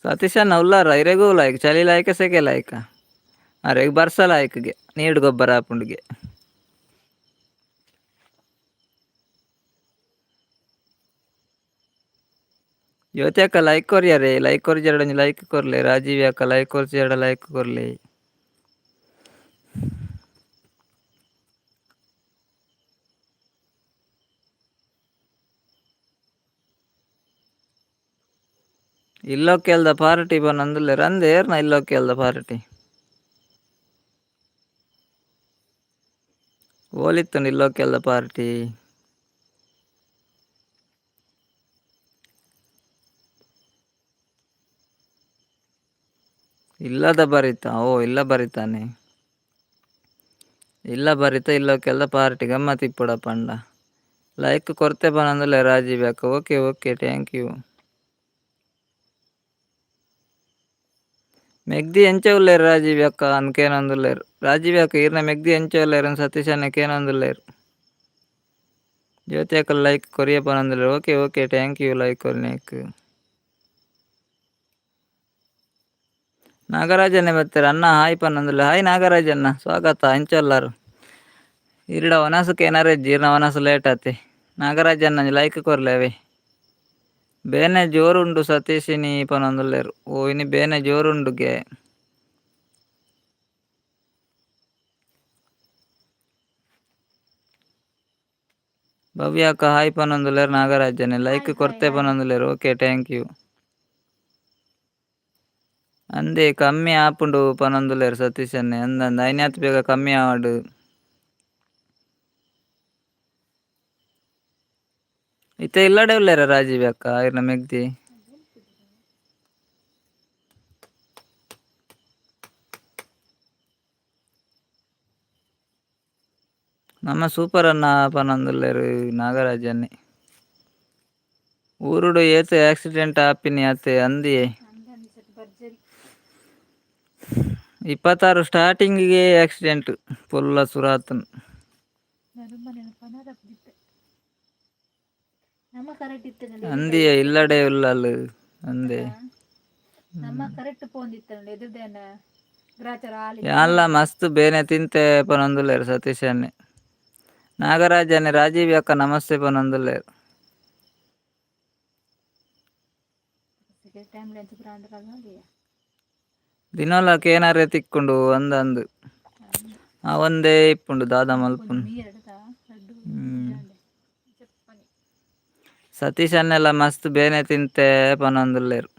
ಸತೀಶಣ್ಣ ಉಲ್ಲಾರ? ಇರೆಗೂ ಲಾಯ್ಕ್, ಚಳಿ ಲಾಯ್ಕ, ಸೆಕೆ ಲಾಯ್ಕ? ಅರೆಗ್ ಬರ್ಸ ಲಾಯ್ಕ್ಗೆ, ನೀಡು ಗೊಬ್ಬರ ಆಪುಂಡುಗೆ. ಜ್ಯೋತಿ ಅಕ್ಕ ಲೈಕ್ ಕೊರಿಯರೇ, ಲೈಕ್ ಕೊರ್ಜೆರಡ ಒಂಜಿ ಲೈಕ್ ಕೊರ್ಲೆ. ರಾಜೀವ್ ಅಕ್ಕ ಲೈಕ್ ಕೊರ್ಜೆರಡ ಲೈಕ್ ಕೊರ್ಲೆ. ಇಲ್ಲೊಕ್ಕೆಲ್ದ ಪಾರ್ಟಿ ಪನೊಂದುಲ್ಲೆರ್. ಅಂದ್ ಏರ್ನ ಇಲ್ಲೊಕ್ಕೆಲ್ದ ಪಾರ್ಟಿ? ಓಲಿತ್ತುಂಡು ಇಲ್ಲೊಕ್ಕೆಲ್ದ ಪಾರ್ಟಿ? ಇಲ್ಲದ ಬರಿತ? ಓ, ಇಲ್ಲ ಬರಿತಾನೆ, ಇಲ್ಲ ಬರಿತ. ಇಲ್ಲೊಕ್ಕೆಲ್ದ ಪಾರ್ಟಿ ಗಮ್ಮತ್ ಇಪ್ಪುಡ ಪಂಡ. ಲೈಕ್ ಕೊರ್ತೆ ಪನೊಂದುಲ್ಲೆ ರಾಜೀವ್ ಅಕ್ಕ. Okay okay, thank you. ಮೆಗ್ದಿ ಎಂಚ ಉಲ್ಲೆರ್ ರಾಜೀವ್ ಅಕ್ಕ ಅಂದ್ ಕೇನೊಂದುಲ್ಲೆರ್. ರಾಜೀವ್ ಅಕ್ಕ, ಈರ್ನ ಮೆಗ್ದಿ ಎಂಚ ಉಲ್ಲೆರ್ ಅಂದ್ ಸತೀಶ್ ಅಣ್ಣೆ ಕೇನೊಂದುಲ್ಲೆರ್. ಜ್ಯೋತಿ ಅಕ್ಕ ಲೈಕ್ ಕೊರಿಯ ಪನೊಂದುಲ್ಲೆರ್. Okay okay, thank you like ಕೊರ್ನೆಕ್. ನಾಗರಾಜನ್ನೇ ಬತ್ತೆರ್. ಅಣ್ಣ ಹಾಯ್ ಪನೊಂದುಲ್ಲೆ. ಹಾಯ್ ನಾಗರಾಜಣ್ಣ, ಸ್ವಾಗತ. ಎಂಚ ಉಲ್ಲರ್? ಈರ್ಡ ವನಸುಕು ಏನಾರ ಇಜ್ಜಿ, ಈರ್ನ ವನಸು ಲೇಟ್ ಆತೆ. ನಾಗರಾಜಣ್ಣ ಲೈಕ್ ಕೊರ್ಲೆ ಅವೇ. ಬೇನೆ ಜೋರುಂಡು ಸತೀಶಿನಿ ಪನೊಂದುಲ್ಲೆರ್. ಓ, ಇನಿ ಬೇನೆ ಜೋರುಂಡುಗೆ. ಭವ್ಯ ಅಕ್ಕ ಹಾಯ್ ಪನೊಂದುಲ್ಲೆರ್. ನಾಗರಾಜನ್ನೇ ಲೈಕ್ ಹಾಯ್ ಹಾಯ್ ಕೊರ್ತೆ ಹಾಯ್. ಪನೊಂದುಲ್ಲೆರ್. Okay, thank you. ಅಂದೆ ಕಮ್ಮಿ ಆಪುಂಡು ಪನೊಂದುಲ್ಲೆರ್ ಸತೀಶನ್ನೇ. ಅಂದಂದ್ ಐನಾತ್ ಬೇಗ ಕಮ್ಮಿ ಆವಡ್. ಇತ್ತೆ ಇಲ್ಲಡೆ ಉಲ್ಲೆರ ರಾಜೀವ್ ಅಕ್ಕ ಇರ್ನ ಮೆಗ್ದಿ? ನಮ್ಮ ಸೂಪರ್ ಅಣ್ಣ ಪನೊಂದುಲ್ಲೆರ್ ನಾಗರಾಜನ್ನೇ. ಊರುಡು ಏತ್ ಆಕ್ಸಿಡೆಂಟ್ ಆಪಿನಿ ಅತೆ ಅಂದಿಯೇ. ಅಂದಂದಿ ಸಟ್ ಭರ್ಜರಿ. 26 ಸ್ಟಾರ್ಟಿಂಗ್ಗೆ ಆಕ್ಸಿಡೆಂಟ್ ಪೊಲ್ಲ ಸುರಾತನ್. ನರುಮನೆನ ಪನರಪ್ದಿತ್ತೆ. ನಮ್ಮ ಕರೆಕ್ಟ್ ಇತ್ತಂಡ. ಅಂದಿಯೇ, ಇಲ್ಲಡೆ ಉಲ್ಲಲ್ ಅಂದೆ. ನಮ್ಮ ಕರೆಕ್ಟ್ ಪೋಂದಿತ್ತಂಡ ಎದುರ್ದೇನ ಗ್ರಾಚಾರ ಆಲಿ. ಯಾನ್ಲ ಮಸ್ತ್ ಬೇನೆ ತಿಂತೆ ಪನೊಂದುಲ್ಲೆರ್ ಸತೀಶ್ ಅಣ್ಣೆ. ನಾಗರಾಜನ್ನೇ ರಾಜೀವ್ ಅಕ್ಕ ನಮಸ್ತೆ ಪನೊಂದುಲ್ಲೆರ್. ಟೈಮ್ ದಿನೋಲ ಕೇನರೆ ತಿಕ್ಕುಂಡು ಅಂದಂದ್. ಆ ಒಂದೇ ಇಪ್ಪುಂಡು ದಾದ ಮಲ್ಪುನು. ಹ್ಮ್. ಸತೀಶ್ ಅಣ್ಣೆಲ ಮಸ್ತ್ ಬೇನೆ ತಿಂತೆ ಪನೊಂದುಲ್ಲೆರ್.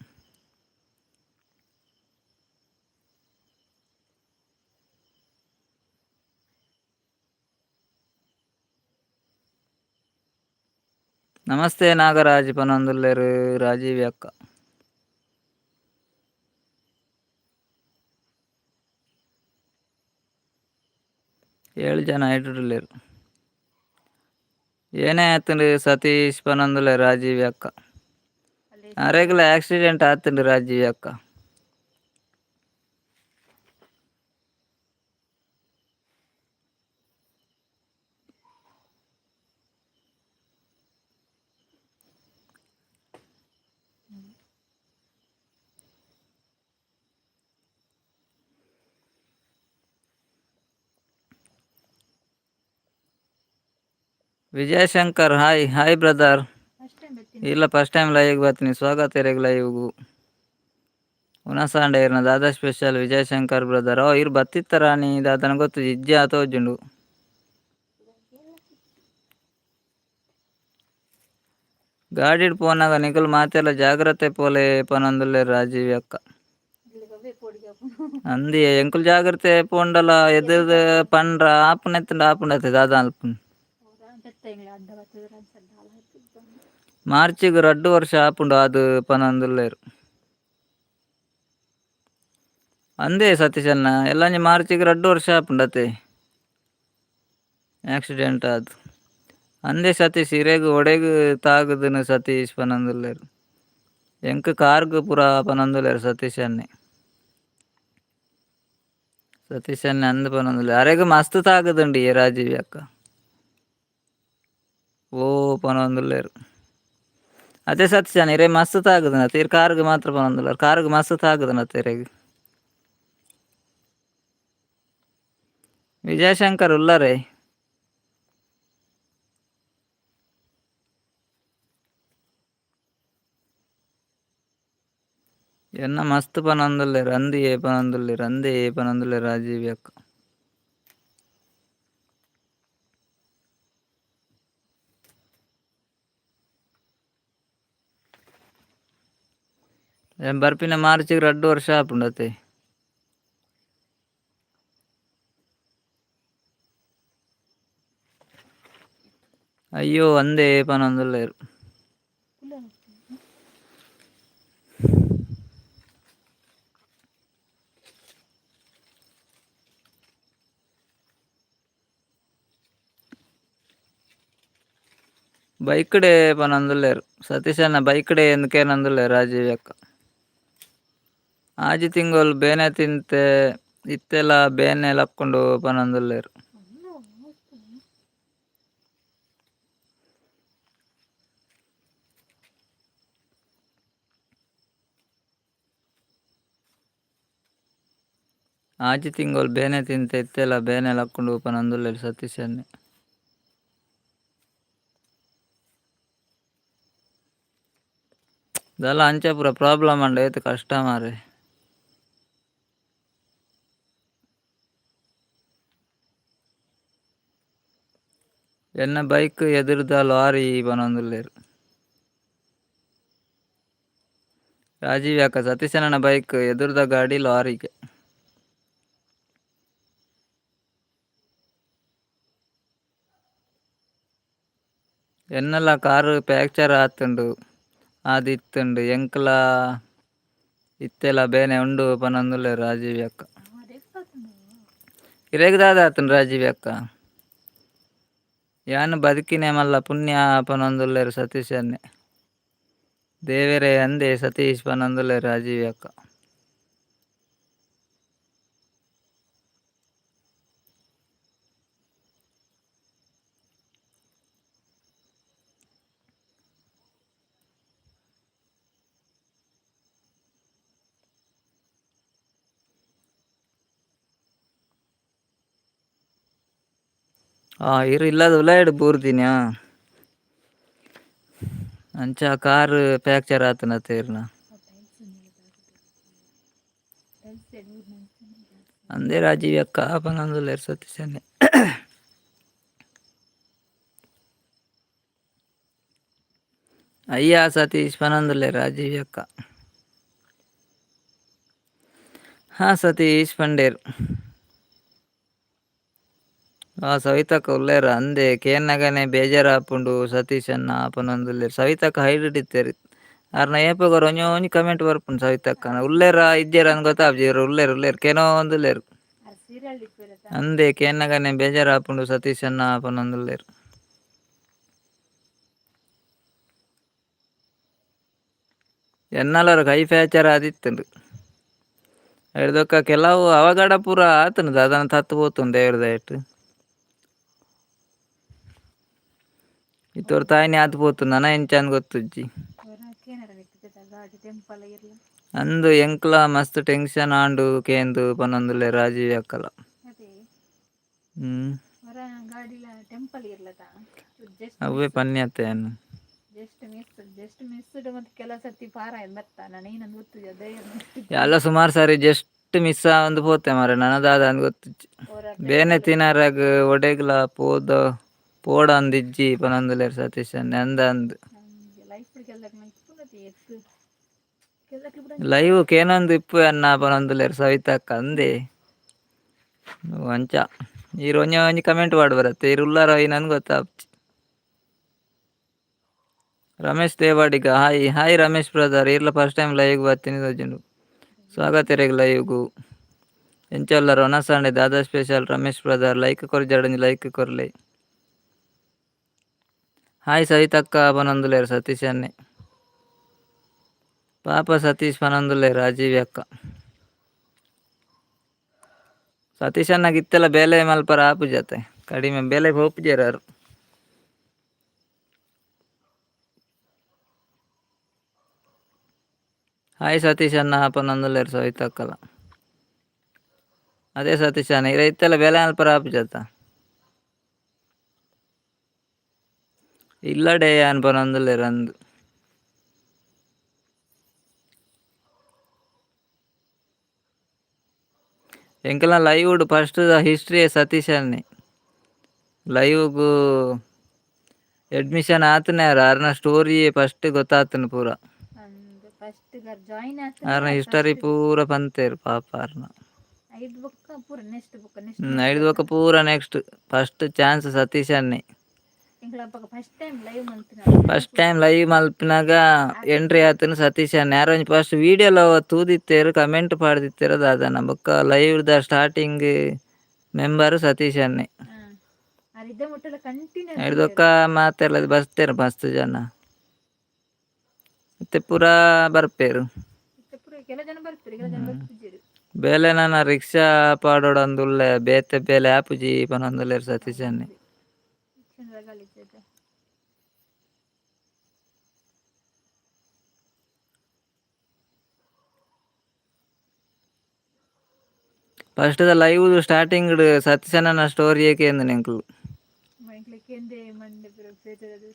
ನಮಸ್ತೆ ನಾಗರಾಜ್ ಪನೊಂದುಲ್ಲೆರ್ ರಾಜೀವ್ ಅಕ್ಕ. 7 ಜನ ಐಟುಲ್ಲೆರ್. ಏನೇ ಆತುಂಡು ಸತೀಶ್ ಪನೊಂದುಲ್ಲೆರ್ ರಾಜೀವ್ ಅಕ್ಕ. ಅರೆಗ್ಲ ಆಕ್ಸಿಡೆಂಟ್ ಆತುಂಡು ರಾಜೀವ್ ಅಕ್ಕ. Vijayashankar hi hi brother. First time ಬತ್ತೀನಿ. ಇಲ್ಲ, ಫಸ್ಟ್ ಟೈಮ್ ಲೈವ್ ಬರ್ತೀನಿ. ಸ್ವಾಗತ ಇರೆಗ್ ಲೈವ್ಗು. ಉನಸಾಂಡ ಇರ್ನ ದಾದಾ ಸ್ಪೆಷಲ್ ವಿಜಯಶಂಕರ್ ಬ್ರದರ್? ಓ, ಇರ್ ಬತ್ತಿತ್ತರಾಣಿ ದಾದನ ಗೊತ್ತು ಇಜ್ಜಿ ತೋಜುಂಡು. ಗಾಡಿಡ್ ಪೋನಾಗ ನಿಕುಲು ಮಾತೆಲ್ಲ ಜಾಗ್ರತೆ ಪೋಲೆ ಪನೊಂದುಲ್ಲೆರ್ ರಾಜೀವ್ ಅಕ್ಕ. ಅಂದಿ, ಎಂಕುಲು ಜಾಗ್ರತೆ ಪೋಂಡಲ ಎದುರು ಪಂಡ್ರ ಆಪುನೆತ್ತುಂಡ ಆಪುಂಡತೆ ದಾದ ಅಲ್ಪುನ್. ಮಾರ್ಚಿಗ್ 2 ವರ್ಷ ಆಪುಂಡು ಅದು ಪನೊಂದುಲ್ಲೆರ್. ಅಂದೇ ಸತೀಶಣ್ಣ, ಎಲ್ಲಂಜಿ ಮಾರ್ಚಿಗ್ 2 ವರ್ಷ ಆಪುಂಡತೆ ಆಕ್ಸಿಡೆಂಟ್ ಆದ್. ಅಂದೇ ಸತೀಶ್, ಇರೆಗ್ ಒಡೆಗ್ ತಾಗುದುನು ಸತೀಶ್ ಪನೊಂದುಲ್ಲೆರ್. ಎಂಕ್ ಕಾರ್ಗ್ ಪೂರ ಪನೊಂದುಲ್ಲೆರ್ ಸತೀಶ್ ಅಣ್ಣೆ. ಸತೀಶ್ ಅಂದ್ ಪನೊಂದುಲ್ಲೆ ಅರೆಗ್ ಮಸ್ತ್ ತಾಗುದುಂಡು ಈ ರಾಜೀವ್ ಅಕ್ಕ. ಓ ಪನೊಂದುಲ್ಲೆರ್. ಅದೇ ಸತೀಶ್ ಇರೆ ಮಸ್ತ್ ತಾಗುದುಂಡು ಅತ್ತೆ ಇರ್ ಕಾರ್ಗ್ ಮಾತ್ರ ಪನೊಂದುಲ್ಲೆರ್ ಕಾರ್ಗ್ ಮಸ್ತ್ ತಾಗುದುಂಡು ಅತ್ತೆ ಇರೆಗ್. ವಿಜಯಶಂಕರ್ ಉಲ್ಲರೆ. ಎನ್ನ ಮಸ್ತ್ ಪನೊಂದುಲ್ಲೆರ್ ಅಂದ್ ಏ ಪನೊಂದುಲ್ಲೆರ್ ಅಂದೇ ಏ ಪನೊಂದುಲ್ಲೆರ್ ರಾಜೀವ್ ಅಕ್ಕ. ಏನ್ ಬರ್ಪಿನ ಮಾರ್ಚಿಗ್ ರಡ್ಡ್ ವರ್ಷ ಆಪುಂಡು ಅತೆ. ಅಯ್ಯೋ ಅಂದೇ ಪನೊಂದುಲ್ಲೆರ್. ಬೈಕ್ ಡೇ ಪನೊಂದುಲ್ಲೆರ್ ಸತೀಶ್ ಅಣ್ಣ ಬೈಕ್ ಡೇ ಅಂದ್ ಕೇನೊಂದುಲ್ಲೆರ್ ರಾಜೀವ್ ಅಕ್ಕ. ಆಜಿ ತಿಂಗೊಲ್ ಬೇನೆ ತಿಂತೆ ಇತ್ತೆಲ ಬೇನೆ ಲಕ್ಕುಂಡು ಪನೊಂದುಲ್ಲೆರ್. ಆಜಿ ತಿಂಗೊಲ್ ಬೇನೆ ತಿಂತೆ ಇತ್ತೆಲ ಬೇನೆ ಲಕ್ಕುಂಡು ಪನೊಂದುಲ್ಲೆರ್ ಸತೀಶ್ ಅಣ್ಣೆ. ದಾಲ ಅಂಚ ಪೂರ ಪ್ರಾಬ್ಲಮ್ ಆಂಡ ಏತ್ ಕಷ್ಟ ಮಾರ್ರೆ. ಎನ್ನ ಬೈಕ್ ಎದುರುದ ಲಾರಿ ಪನೊಂದುಲ್ಲೆರ್. ರಾಜೀವ್ ಅಕ್ಕ ಸತೀಶಣ್ಣನ ಬೈಕ್ ಎದುರುದ ಗಾಡಿ ಲಾರಿಗೆ. ಎನ್ನಲ ಕಾರ್ ಪ್ಯಾಕ್ಚರ್ ಆತುಂಡು ಆದಿತ್ತುಂಡು ಎಂಕ್ಲ ಇತ್ತೆಲ ಬೇನೆ ಉಂಡು ಪನೊಂದುಲ್ಲೆರ್ ರಾಜೀವ್ ಅಕ್ಕ. ಇರೆಗ್ ದಾದ ಆತುಂಡು ರಾಜೀವ್ ಅಕ್ಕ. ಯಾನ್ ಬದುಕಿನೆ ಮಲ್ಲ ಪುಣ್ಯ ಪನೊಂದುಲ್ಲೆರ್ ಸತೀಶ್ ಅಣ್ಣೆ. ದೇವೆರೆ ಅಂದೆ ಸತೀಶ್ ಪನೊಂದುಲ್ಲೆರ್ ರಾಜೀವ್ ಅಕ್ಕ. ಆ ಇರ್ ಇಲ್ಲದ ಉಲಾಯಿಡ್ ಬೂರ್ದಿನ್ಯಾ. ಅಂಚ ಕಾರ್ ಫ್ರ್ಯಾಕ್ಚರ್ ಆತುಂಡು ಇರ್ನ. ಅಂದೇ ರಾಜೀವ್ ಅಕ್ಕ ಪನೊಂದುಲ್ಲೆರ್ ಸತೀಶ್ ಅಣ್ಣೆ. ಅಯ್ಯ ಸತೀಶ್ ಪನೊಂದುಲ್ಲೆರ್ ರಾಜೀವ್ ಅಕ್ಕ. ಹಾ ಸತೀಶ್ ಪಂಡೇರ್. ಆ ಸವಿತಕ್ಕ ಉಲ್ಲೆರ್ ಅಂದೆ ಕೇನ್ನಗನೆ ಬೇಜಾರಾಪುಂಡು ಸತೀಶ್ ಅಣ್ಣ ಪನೊಂದುಲ್ಲೆರ್ ಸವಿತಕ್ಕ ಹೈಡ್ ಇತ್ತೆರ್. ಆರ್ನ ಏಪೊಗೊರ ಒಂಜಿ ಒಂಜಿ ಕಮೆಂಟ್ ಬರ್ಪುಂಡು ಸವಿತಕ್ಕನ ಉಲ್ಲೆರಾ ಇಜ್ಜೆರಾ ಅಂದ್ ಗೊತ್ತಾಪುಜಿ ಇರ್ ಉಲ್ಲೆರ್ ಉಲ್ಲೆರ್ ಕೆನೊಂದುಲ್ಲೆರ್. ಅಂದೆ ಕೇನ್ನಗನೆ ಬೇಜಾರಾಪುಂಡು ಸತೀಶ್ ಅಣ್ಣ ಪನೊಂದುಲ್ಲೆರ್. ಎನ್ನಲರ ಕೈ ಫ್ರ್ಯಾಕ್ಚರ್ ಆದಿತ್ತುಂಡು. ಐಡ್ದೊಕ ಕೆಲವು ಅವಘಡ ಪೂರ ಆತುಂಡು ದಾದನ ತತ್ತ್ ಪೋತುಂಡು ದೇವೆರ್ ದಯೆಟ್. ಇತೋರ್ತು ಆಯಿನಿ ಆತ್ ಪೋತುಂಡು ನನ ಎಂಚ ಅಂದ್ ಗೊತ್ತುಜ್ಜಿ. ಅಂದ್ ಎಂಕ್ಲ ಮಸ್ತ್ ಟೆನ್ಷನ್ ಆಂಡ್ ಕೇಂದ್ ಪನೊಂದುಲ್ಲೆರ್ ರಾಜೀವ್ ಅಕ್ಕಲ. ಹ್ಮ್. ಅವ್ವೆ ಪನ್ಯತೆ ಯಾನ್. ಯಾನ್ಲ ಸುಮಾರು ಸಾರಿ ಜಸ್ಟ್ ಮಿಸ್ ಆವೊಂದು ಪೋತೆ ಮಾರ್ರೆ ನನ ದಾದ ಅಂದ್ ಗೊತ್ತುಜ್ಜಿ. ಬೇನೆ ತಿನರಗ್ ಒಡೆಗ್ಲ ಪೋದು ಪೋಡಂದಿಜ್ಜಿ ಪನೊಂದುಲ್ಲೆರ್ ಸತೀಶ್ ಅಣ್ಣೆ ಅಂದ್ ಅಂದ್. ಲೈವ್ ಕೇನೊಂದು ಇಪ್ಪುವೆ ಅಣ್ಣ ಪನೊಂದುಲ್ಲೆರ್ ಸವಿತಕ್ಕ ಅಂದೇ. ಅಂಚ ಈರ್ ಒಂಜಿ ಒಂಜಿ ಕಮೆಂಟ್ ಪಾಡ್ಬರತ್ತೆ ಈರ್ ಉಲ್ಲರ ಐನಂದ್ ಗೊತ್ತಾಪುಜಿ. Ramesh Devadiga hi hi Ramesh brother ಈರ್ಲ ಫಸ್ಟ್ ಟೈಮ್ ಲೈವ್ ಬತ್ತಿನ ತೋಜುಂಡು. ಸ್ವಾಗತ ಇರೆಗ್ ಲೈವ್ಗ್. ಎಂಚ ಉಲ್ಲರ್ ವನಸ್ ಆಂಡ್ ದಾದಾ ಸ್ಪೆಷಲ್ ರಮೇಶ್ ಬ್ರದರ್ ಲೈಕ್ ಕೊರ್ಜಡ ಒಂಜಿ ಲೈಕ್ ಕೊರ್ಲೆ. ಹಾಯ್ ಸವಿತಕ್ಕ ಪನೊಂದುಲ್ಲೆರ್ ಸತೀಶ್ ಅಣ್ಣೆ. ಪಾಪ ಸತೀಶ್ ಪನೊಂದುಲ್ಲೆರ್ ರಾಜೀವ್ ಅಕ್ಕ. ಸತೀಶಣ್ಣಗ್ ಇತ್ತೆಲ ಬೇಲೆ ಮಲ್ಪರ ಆಪುಜತೆ ಕಡಿಮೆ ಬೇಲೆ ಪೋಪುಜೆರ್. ಹಾಯ್ ಸತೀಶ್ ಅಣ್ಣ ಪನೊಂದುಲ್ಲೆರ್ ಸವಿತಕ್ಕಲ. ಅದೇ ಸತೀಶ್ ಅಣ್ಣ ಇರ ಇತ್ತೆಲ ಬೇಲೆ ಮಲ್ಪರ ಆಪುಜತ. ಇಲ್ಲಡೆ ಯಾನ್ ಪನೊಂದುಲ್ಲೆರ್ ಅಂದ್. ಎಂಕಲ್ನ ಲೈವ್ ಫಸ್ಟ್ ಹಿಸ್ಟ್ರಿ ಸತೀಶ್ ಅಣ್ಣೆ. ಲೈವ್ಗ್ ಅಡ್ಮಿಷನ್ ಆತನೆ ಅರ್ನ ಸ್ಟೋರಿ ಫಸ್ಟ್ ಗೊತ್ತಾತನ ಪೂರ. ಫಸ್ಟ್ ಜಾಯಿನ್ ಅರ್ನ ಹಿಸ್ಟರಿ ಪೂರ ಪಂತೇರು ಪಾಪ ಅರ್ನ. ಐದು ಬೊಕ್ಕ ಪೂರ ನೆಕ್ಸ್ಟ್ ಬೊಕ್ಕ ನೆಕ್ಸ್ಟ್. ಐದು ಬೊಕ್ಕ ಪೂರ ನೆಕ್ಸ್ಟ್ ಫಸ್ಟ್ ಚಾನ್ಸ್ ಸತೀಶ್ ಅಣ್ಣೆ. ಫಸ್ಟ್ ಟೈಮ್ ಲೈವ್ ಮಲ್ತಿನ. ಫಸ್ಟ್ ಟೈಮ್ ಲೈವ್ ಮಲ್ಪಿನಾಗ ಎಂಟ್ರಿ ಆತನ ಸತೀಶ್ ಅಣ್ಣೆ. ಯಾರೋ ಒಂಜಿ ಫಸ್ಟ್ ವೀಡಿಯೋಲ ತೂದಿತ್ತೇರು ಕಮೆಂಟ್ ಪಾಡ್ದಿತ್ತೇರು ದಾದನ ಬೊಕ್ಕ ಲೈವ್ ದ ಸ್ಟಾರ್ಟಿಂಗ್ ಮೆಂಬರ್ ಸತೀಶ್ ಅಣ್ಣೆ. ಕಂಟಿನ್ಯೂ. ಐಡ್ದೊಕ್ಕ ಮಾತೆರ್ಲ ಬಸ್ತೇರು ಮಸ್ತ್ ಜನ. ಇತ್ತೆ ಪೂರ ಬರ್ಪೇರು. ಕೆಲ ಜನ ಬರ್ಪೇರು, ಕೆಲ ಜನ ಬರ್ಪುಜೆರ್. ಬೇಲೆ ನನ ರಿಕ್ಷಾ ಪಾಡೋಡಂದುಲ್ಲೆ ಬೇತೆ ಬೇಲೆ ಆಪುಜಿ ಪನೊಂದುಲ್ಲೆರ್ ಸತೀಶ್ ಅಣ್ಣೆ. ಫಸ್ಟ್ ದ ಲೈವ್ ಸ್ಟಾರ್ಟಿಂಗ್ ಸತೀಶ್ ಅಣ್ಣನ ಸ್ಟೋರಿ ಕೇಂದಿನಿ ಎಂಕುಲು. ಎಂಕ್ಲೆ ಮಂಡೆ ಪೂರ ಬೇಜಾರ್.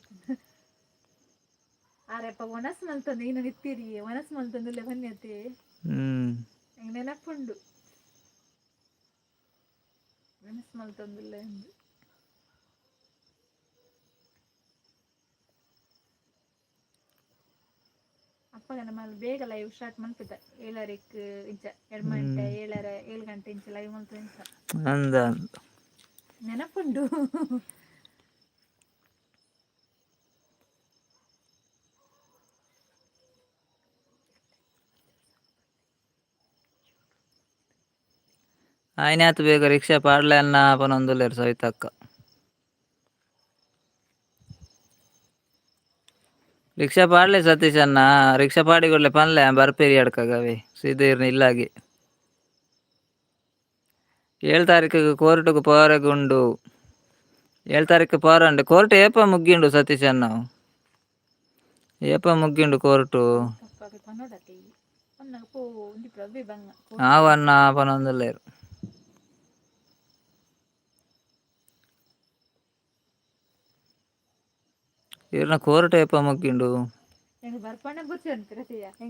ಆರೆಪ್ಪ ಒಣಸ್ ಮಲ್ತೊಂದು ಇನ್ನು ನಿತ್ತಿರಿ ಒಣಸ್ ಮಲ್ತೊಂದುಲ್ಲೆ ಬನ್ನಿ ಎಂಕ್ ನೆನಪುಂಡು ಒಣಸ್ ಮಲ್ತೊಂದುಲ್ಲೆ ಅಂದ್. ಅಪ್ಪಗ ನಮ್ಮಲ್ಲಿ ಬೇಗ ಲೈವ್ ಸ್ಟಾರ್ಟ್ ಮನ್ಪಿದ್ದ ಏಳರೆಕ್ ಇಂಚ ಎರಡು ಗಂಟೆ ಏಳರೆ 7 ಗಂಟೆ ಇಂಚ ಲೈವ್ ಮಲ್ತ ಇಂಚ. ಅಂದ. ನೆನಪುಂಡು. ಆಯ್ನಾತ್ ಬೇಗ ರಿಕ್ಷಾ ಪಾಡ್ಲೆ ಅನ್ನ ಪನೊಂದುಲ್ಲೆರ್ ಸವಿತಕ್ಕ. ರಿಕ್ಷಾ ಪಾಡ್ಲೆ ಸತೀಶ್ ಅಣ್ಣ, ರಿಕ್ಷಾ ಪಾಡಿ ಕೂಡ್ಲೆ ಪನ್ಲೆ ಬರ್ಪೇರಿ ಅಡ್ಕಗವೆ ಸೀದಾ ಇಲ್ಲಾಗೆ. 7 ತಾರೀಕಿಗೆ ಕೋರ್ಟ್ಗೆ ಪೋರೆಗ್ ಉಂಡು. 7 ತಾರೀಕು ಪೋರಂಡು ಕೋರ್ಟ್ ಏಪ ಮುಗ್ಗಿಂಡು ಸತೀಶ್ ಅಣ್ಣ? ಏಪ ಮುಗ್ಗಿಂಡು ಕೋರ್ಟು? ಆವು ಅಣ್ಣ ಪನೊಂದುಲ್ಲೆರ್. ಇರ್ನ ಕೋರ್ಟ್ ಏಪ ಮುಗ್ಗಿಂಡು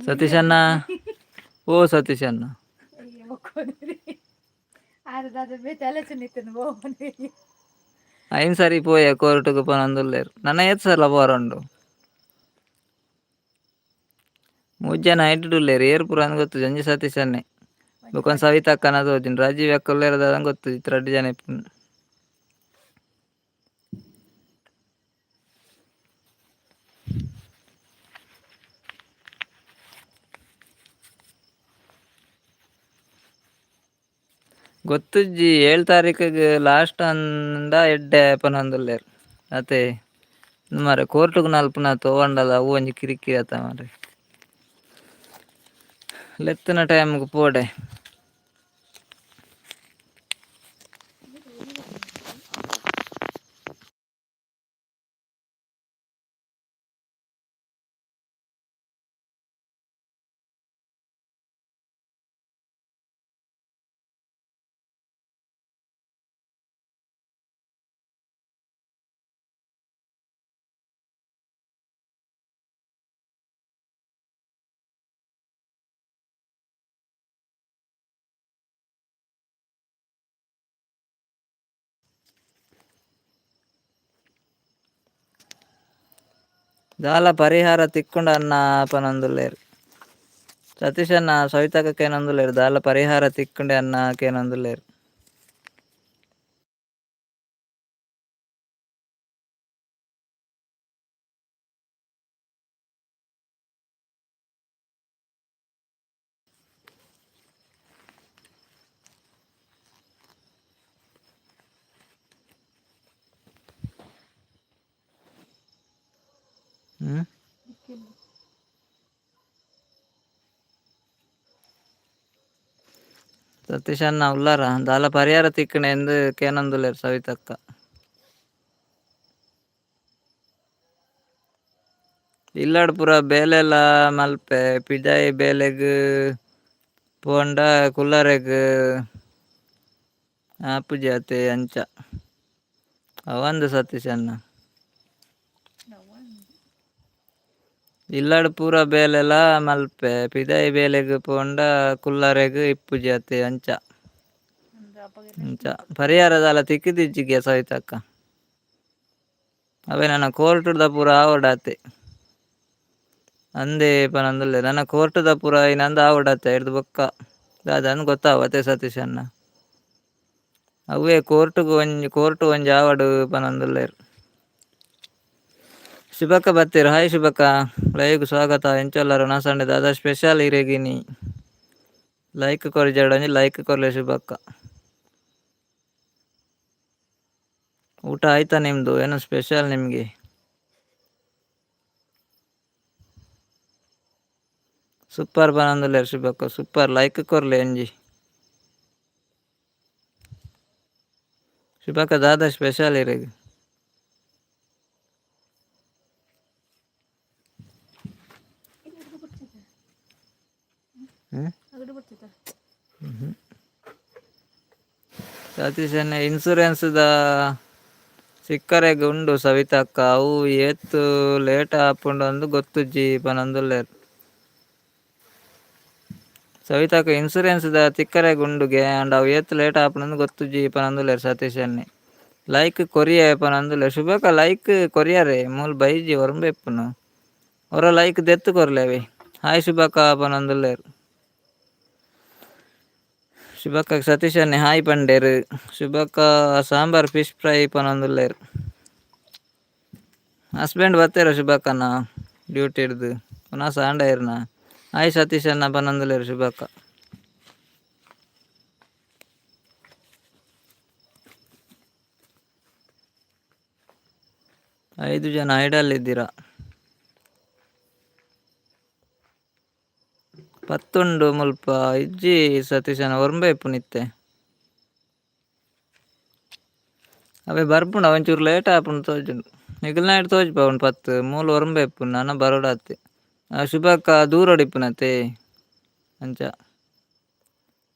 ಸತೀಶ್ ಅಣ್ಣ? ಓ ಸತೀಶ್ ಅಣ್ಣ. ಐನ್ ಸರಿ ಪೋಯೆ ಕೋರ್ಟ್ಗ್ ಪನೊಂದುಲ್ಲೆರ್. ನನ ಏತ್ ಸಲ ಪೋರಂಡು? ಮೂಜಿ ಜನ ಐಟ್ಡ್ ಉಲ್ಲೆರ್ ಏರ್ ಪೂರ ಅಂದ್ ಗೊತ್ತುಜಿ. ಒಂಜಿ ಸತೀಶ್ ಅಣ್ಣೆ ಬೊಕೊಂಜಿ ಸವಿತಕ್ಕನ ತೋಜುಂಡು. ರಾಜೀವ್ ಅಕ್ಕ ಉಲ್ಲೆರ್ ದಾದ ಗೊತ್ತುಜಿ. ಇತ್ತೆ ರಡ್ಡ್ ಜನ ಇಪ್ಪುನು. ಗೊತ್ತುಜ್ಜಿ 7 ತಾರೀಕಿಗ್ ಲಾಸ್ಟ್ ಅಂಡ ಎಡ್ಡೆ ಪನೊಂದುಲ್ಲೆರ್ ಅತೆ. ಮಾರ್ರೆ ಕೋರ್ಟ್ಗ್ ನಲ್ಪುನ ತೋಂಡಲ ಅವು ಒಂಜಿ ಕಿರಿಕಿರಿ ಆತ ಮಾರ್ರೆ. ಲೆತ್ತುನ ಟೈಮ್ಗ್ ಪೋಡೆ. ದಾಲ ಪರಿಹಾರ ತಿಕ್ಕುಂಡ ಅಣ್ಣ ಪನೊಂದುಲ್ಲೆರ್. ಸತೀಶ್ ಅಣ್ಣ ಸವಿತಕ್ಕ ಕೇನೊಂದುಲ್ಲೆರ್ ದಾಲ ಪರಿಹಾರ ತಿಕ್ಕುಂಡೆ ಅಣ್ಣ ಕೇನೊಂದುಲ್ಲೆರ್. ಹ್ಮ್. ಸತೀಶ್ ಅಣ್ಣ ಉಲ್ಲಾರ ದಾಲ ಪರಿಹಾರ ತಿಕ್ಕಣೆ ಎಂದು ಕೇನಂದುಲ್ಲೇರ್ ಸವಿತಕ್ಕ. ಇಲ್ಲಡ್ ಪೂರ ಬೇಲೆಲ ಮಲ್ಪೆ ಪಿದಾಯಿ ಬೇಲೆಗ್ ಪೋಂಡ ಕುಲ್ಲರೆಗ್ ಆಪುಜಿ ಅತೆ ಅಂಚ ಅವಂದ್ ಸತೀಶ್ ಅಣ್ಣ. ಇಲ್ಲಡ್ ಪೂರ ಬೇಲೆಲ ಮಲ್ಪೆ ಪಿದಾಯಿ ಬೇಲೆಗ್ ಪೋಂಡ ಕುಲ್ಲರೆಗ್ ಇಪ್ಪುಜಿ ಅತೆ ಅಂಚ. ಅಂಚ ಪರಿಹಾರ ದಾಲ ತಿಕ್ಕಿದಿಜ್ಜಿಗೆ ಸವಿತಕ್ಕ. ಅವೇ ನನ್ನ ಕೋರ್ಟುದ ಪೂರ ಆವಡಾತೆ ಅಂದೇ ಪನೊಂದುಲ್ಲೆ ನನ್ನ ಕೋರ್ಟುದ ಪೂರ ಐನಂದ್ ಆವಡಾತೆ ಐರ್ದ್ ಬೊಕ್ಕ ದಾದ ಅಂದ್ ಗೊತ್ತಾವತೆ ಸತೀಶ್ ಅಣ್ಣ. ಅವೇ ಕೋರ್ಟುಗು ಒಂಜಿ ಕೋರ್ಟು ಒಂಜಿ ಆವಡ್ ಪನೊಂದುಲ್ಲೆರ್. ಶುಭಕ್ಕ ಬತ್ತೆರ್ ಹಾಯ್ ಶುಭಕ್ಕ ಲೈವ್ಗ್ ಸ್ವಾಗತ ಎಂಚ ಉಲ್ಲರ್ ವನಸ್ ದಾದಾ ಸ್ಪೆಷಲ್ ಇರೆಗಿನಿ ಲೈಕ್ ಕೊರ್ಜಡ ಒಂಜಿ ಲೈಕ್ ಕೊರ್ಲೆ ಶುಭಕ್ಕ. ಊಟ ಆಯ್ತಾ ನಿಮ್ದು ಏನು ಸ್ಪೆಷಲ್ ನಿಮಗೆ? ಸೂಪರ್ ಪನೊಂದುಲ್ಲೆರ್ ಶುಭಕ್ಕ ಸೂಪರ್ ಲೈಕ್ ಕೊರ್ಲೆ ಒಂಜಿ. ಶುಭಕ್ಕ ದಾದಾ ಸ್ಪೆಷಲ್ ಇರೆಗ್? ಸತೀಶ್ ಅಣ್ಣ ಇನ್ಸೂರೆನ್ಸ್ ದ ಸಿಕ್ಕರೆಗ್ ಉಂಡು ಸವಿತಕ್ಕ ಅವು ಏತ್ ಲೇಟ್ ಆಪುಂಡು ಅಂದ್ ಗೊತ್ತುಜ್ಜಿ ಪನೊಂದುಲ್ಲೆರ್. ಸವಿತಕ್ಕ ಇನ್ಸೂರೆನ್ಸ್ ದ ತಿಕ್ಕರೆಗ್ ಉಂಡುಗೆ ಆಂಡ ಅವು ಏತ್ ಲೇಟ್ ಆಪುಂಡು ಗೊತ್ತುಜ್ಜಿ ಪನೊಂದುಲ್ಲೆರ್ ಸತೀಶ್ ಅಣ್ಣೆ. ಲೈಕ್ ಕೊರಿಯೆ ಪನೊಂದುಲ್ಲೆರ್ ಶುಭಕ್ಕ ಲೈಕ್ ಕೊರಿಯರೆ ಮೂಲು ಬೈಜಿ ಒರಂಬ ಇಪ್ಪುನು ಒರ ಲೈಕ್ ದೆತ್ತ್ ಕೊರ್ಲೆ ಅವೆ ಹಾಯ್ ಶುಭಕ್ಕ ಪನೊಂದುಲ್ಲೆರ್. ಶುಭಕ್ಕ ಸತೀಶ್ ಅಣ್ಣೆ ಹಾಯ್ ಪಂಡೆರ್. ಶುಭಕ್ಕ ಸಾಂಬಾರ್ ಫಿಶ್ ಫ್ರೈ ಪನೊಂದುಲ್ಲೆರ್. ಹಸ್ಬೆಂಡ್ ಬತ್ತೆರ ಶುಭಕ್ಕನ ಡ್ಯೂಟಿರ್ದ್ ವನಸ್ ಆಂಡ ಇರ್ನ ಹಾಯ್ ಸತೀಶ್ ಅಣ್ಣ ಪನೊಂದುಲ್ಲೆರ್ ಶುಭಕ್ಕ. ಐದು ಜನ ಐಡಲ್ ಇದ್ದೀರಾ. ಪತ್ತುಂಡು ಮುಲ್ಪ ಇಜ್ಜಿ ಸತೀಶನ ಒರ್ಂಬ ಇಪ್ಪುನಿತ್ತೆ. ಅವೇ ಬರ್ಪುಂಡು ಒಂಚೂರು ಲೇಟ್ ಆಪುಂಡು ತೋಜುಂಡು. ನಿಗಲ್ನಾಯ್ಡು ತೋಜ್ಪ ಉಂಡು ಪತ್ತು ಮೂಲು ಒರಂಬ ಇಪ್ಪುನು ನನ ಬರೋಡಾತೆ. ಶುಭಕ್ಕ ದೂರಡ್ ಇಪ್ಪುನತೆ ಅಂಚ.